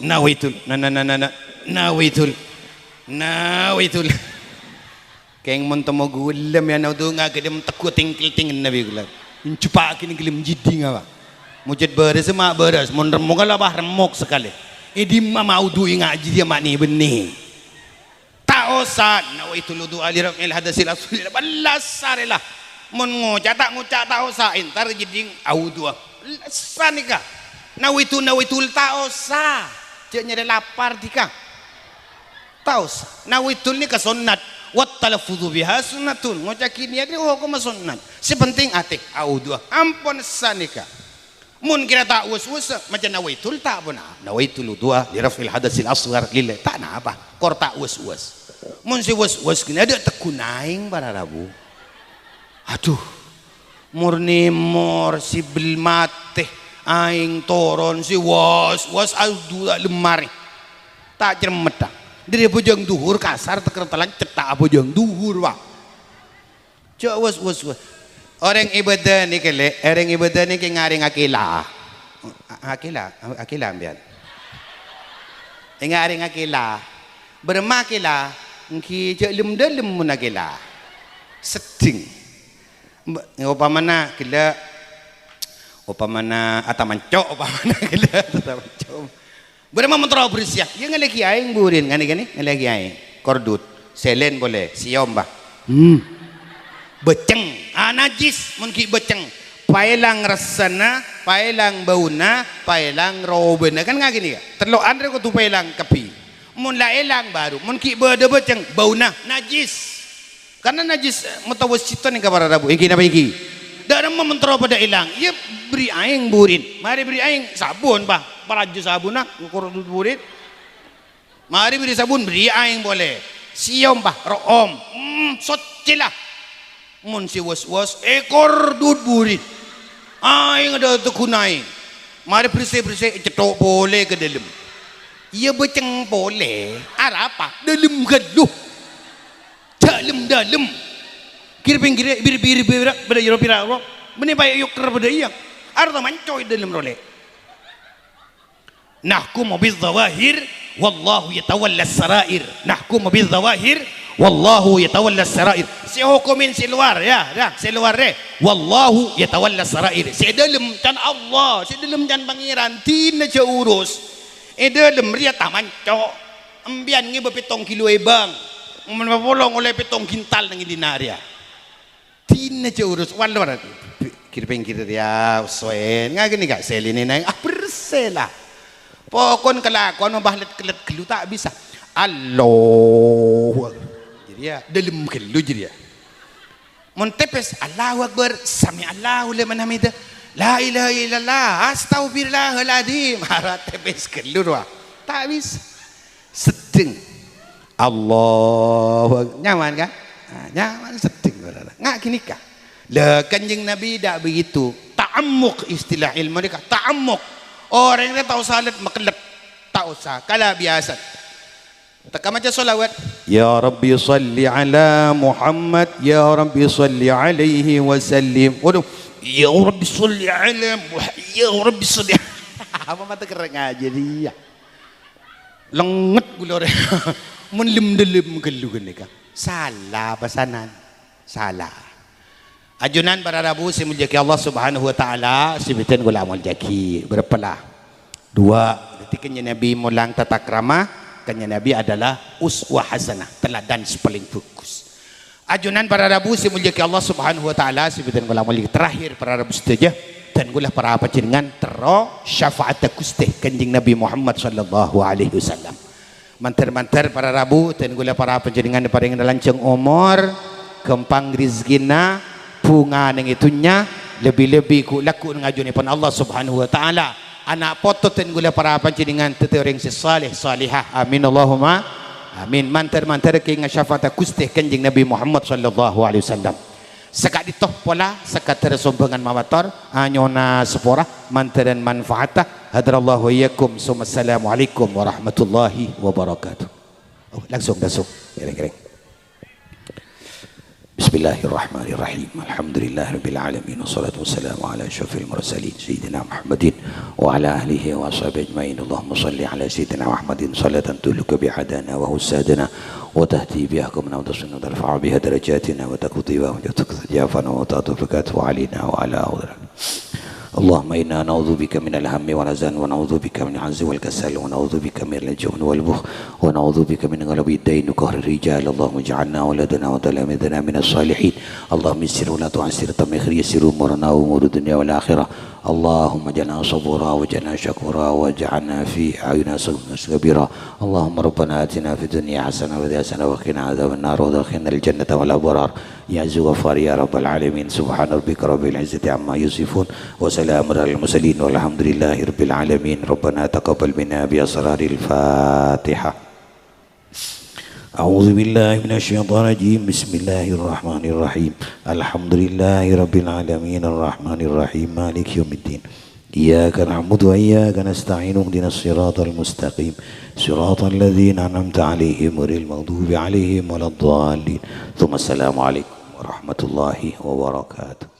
Nawaitul. Na, na, na, na, na. Nawaitul. Nawaitul. Kèng mon temmo ghulem yâ, na wudu ngaghâdhâm tegghu tèngkel tèngenna bi' ghulem. Encepa'aghi neng ghellem jiding apa? Mojâd bârâs, ma' bârâs. Mon remmok la, bâh, remmok sakalè. È dimma ma' wudu enga' jârèya ma' nè-bânnè. Ta' osa, nawaitul wudu'a li raf'il hadasil asghar. Bellâs arè la. Mon ngoca' ta' ngoca' ta' osa, entar jiding awudu'a. Bellâs nèka. Nawaitu, nawaitul ta' osa. Jâ' nyarè lapar dhika. Ta' osa. Nawaitul nèka sonnat. Wat talaffuzu biha sunnatun. Ngoca'aghi niyat nèka hokomma sonnat. Sè penting atè, awudu'a. Ampon essa nèka. Mon kèra ta' was-was, maca nawaitul ta' ponapa. Nawaitul wudu'a li raf'il hadasil asghar lillah. Ta' napa, kor ta' was-was. Mon sè was-was ghânèka adâ' tegghu aèng para rabu. Adhu. Mor-nèmor sè bel matè, aèng toron sè was-was adhu ta' lemmar. Ta' cermet, ta'. Dâri abhâjâng dhuhur kasar tekker talang cetta' abhâjâng dhuhur, wa. Jâ' was-, was-, was. Orèng ibâdâ nèka, lè', orèng ibâdâ nèka ngarèng akèla. A-, akèla, akèla, sampèyan. Ngarèng akèla. Bârâmma akèla? Èngghi jâ' lem-dâlem mon akèla. Seddheng. Mba-, opamana ghellâ', opamana atamanco', opamana ghellâ', atamanco'. Bârâmma mon terro bersiya? Iyâ, ngallèaghi aèng, burin. Nganè-, nganè, ngallèaghi aèng. Kor dut. Sèlèn polè. Sèyom, bâh. Hmm. Bâceng. Ah, najis. Mon ghi' bâceng, paèlang rassana, paèlang bâuna, paèlang robâna. Kan nga' ghânèka. Tello'an rè kodhu paèlang kabbhi. Mon la èlang bhâru. Mon ghi' bâdâ bâceng, bâuna. Najis. Karna najis, eh, mutawasyitan ènggi para rabu. Ènggi napa ènggi? Dâ' remma mon terro padâ èlang. Iyâ, bherri' aèng, burin. Marè bherri' aèng, sabun, bâh. Parajâ sabunna, ngukur burin. Marè bherri' sabun, bherri' aèng polè. Sèyom, bâh, ro'om. Hmm, soccè la. Mon sè was-was, èkor dut burin. Aèng adâ' tegghu aèng. Marè bersè-bersè, ècetto' polè ka dâlem. Iyâ, bâceng polè. Arapa? Dâlem ghâllu. Dâlem-dâlem. Kèr-pèngghirrâ, bir-, bir-, bir-, bâdâ iyâ, pèra', bânnè paè' èoker bâdâ iyâ. Arè tamanco' è dâlem rè, lè'. Nahkumu bizzawahir, wallahu yatawallas sarair. Nahkumu bizzawahir, wallahu yatawallas sarair. Sè hokomè sè lowar, yâ, yâ, sè lowar rè. Wallahu yatawallas sarair. Sè dâlem can Allah, sè dâlem can Pangèran, dinna jhâ' urus. È dâlem rèya tamanco'. Empèyan ngèbâ pèttong kilo èbâng. Mon mapolong ollè pèttong kintal neng è dinna' rèya. Dinna jhâ' urus. Wal-, wal-, kèr-pèngghir rèya, osoèn. Nga' ghânèka, sèlènè naèng. Ah, bersè la. Pokon kalakowan mabâ let-kellet ghâllu ta' bisa. Allahu Akbar. Jârèya, dâlem ghâllu jârèya. Mon tèpès, Allahu Akbar, sami'allahu liman hamidah. La ilaha illallah, astaghfirullahaladzim. Arè tèpès ghâllu rowa. Ta' bisa. Seddheng. Allahu Ak-, nyaman, kan? Nah, nyaman seddheng, saudara. Nga' ghânèka. Lah, Kanjeng Nabi tidak begitu. Ta'ammuk, istilah ilmu nèka, ta'ammuk. Orèng rè ta' osa lèt-mèkellèt. Ta' osa. Kala biyasa. Tekka maca sholawat. Ya Rabbi shalli ala Muhammad, ya Rabbi shalli alaihi wasallim. Waduh, ya Rabbi shalli ala Muha-, ya Rabbi shalli. Apa mata kerrèng ajâ dhiyâ? Lenget ghulâ rè. Mon lem-dellem ghâllu ghânèka. Sala pasanan. Sala. Ajunan para rabu sè èmoljâ'aghi Allah Subhanahu wa Ta'ala, sè bhâdhân kaulâ moljâ'aghi. Bârâmpa la? Dua. Dhâddhi Kanjeng Nabi molang tatakrama, Kanjeng Nabi adalah uswah hasanah, teladan sè palèng bhâghus. Ajunan para rabu sè èmoljâ'aghi Allah Subhanahu wa Ta'ala, sè bhâdhân kaulâ moljâ'aghi. Terakhir para rabu sadhâjâ, dhân kaulâ para panjhennengngan terro syafa'atta Ghustè Kanjeng Nabi Muhammad sallallahu alaihi wasallam. Mandhâr-mandhâr para rabu, dhân kaulâ para panjhennengngan èparèngana lanjhâng omor, ghâmpang rejekkèna, bhungana neng è dhunnya, lebbi-lebbi ghu'-lagghu' neng ajunèpon Allah Subhanahu wa Ta'ala. Ana' poto dhân kaulâ para panjhennengngan dhâddhi orèng sè saleh, salehah. Amin, Allahumma amin. Mandhâr-mandhâr kèngèng syafa'atta Ghustè Kanjeng Nabi Muhammad sallallahu alaihi wasallam. Saka'dinto pola sakadhâr sombhângan mawator, anyo'ona sapora, mandhârân manfaatta. Hadarallahu wa iyyakum, summa assalamualaikum warahmatullahi wabarakatuh. Oh, langsung, langsung. Kèrèng-kèrèng. Bismillahirrahmanirrahim. Alhamdulillahirabbil alamin. Wassalatu wassalamu ala asyrafil mursalin, Sayyidina Muhammadin wa ala alihi wa ashabihi ajma'in. Allahumma shalli ala Sayyidina Muhammadin salatan tublighu biha adana wa husadana wa tahdi biha aqwamana wa tasfina wa tarfa'u biha darajatina wa taqdi biha hajatana wa ta'atuf biha alaina wa ala اللهم إنا نعوذ بك من الهم والحزن، ونعوذ بك من العجز والكسل، ونعوذ بك من الجبن والبخل، ونعوذ بك من غلبة الدين وقهر الرجال. اللهم اجعلنا وولدنا وتلاميذنا من الصالحين. اللهم يسر ولا تعسر، تم خير، يسر أمورنا وأمور الدنيا والآخرة. اللهم اجعلنا صبورا واجعلنا شكورا واجعلنا في أعين الناس كبيرا. اللهم ربنا آتنا في الدنيا حسنة وفي الآخرة حسنة وقنا عذاب النار وأدخلنا الجنة مع الأبرار. يا عزيز يا غفار يا رب العالمين. سبحان ربك رب العزة عما يصفون. وسلام على المرسلين والحمد لله رب العالمين. ربنا تقبل منا بأسرار الفاتحة. أعوذ بالله من الشيطان الرجيم. بسم الله الرحمن الرحيم. الحمد لله رب العالمين. الرحمن الرحيم. مالك يوم الدين. إياك نعبد وإياك نستعين. اهدنا الصراط المستقيم. صراط الذين أنعمت عليهم غير المغضوب عليهم ولا الضالين. ثم السلام عليكم ورحمة الله وبركاته.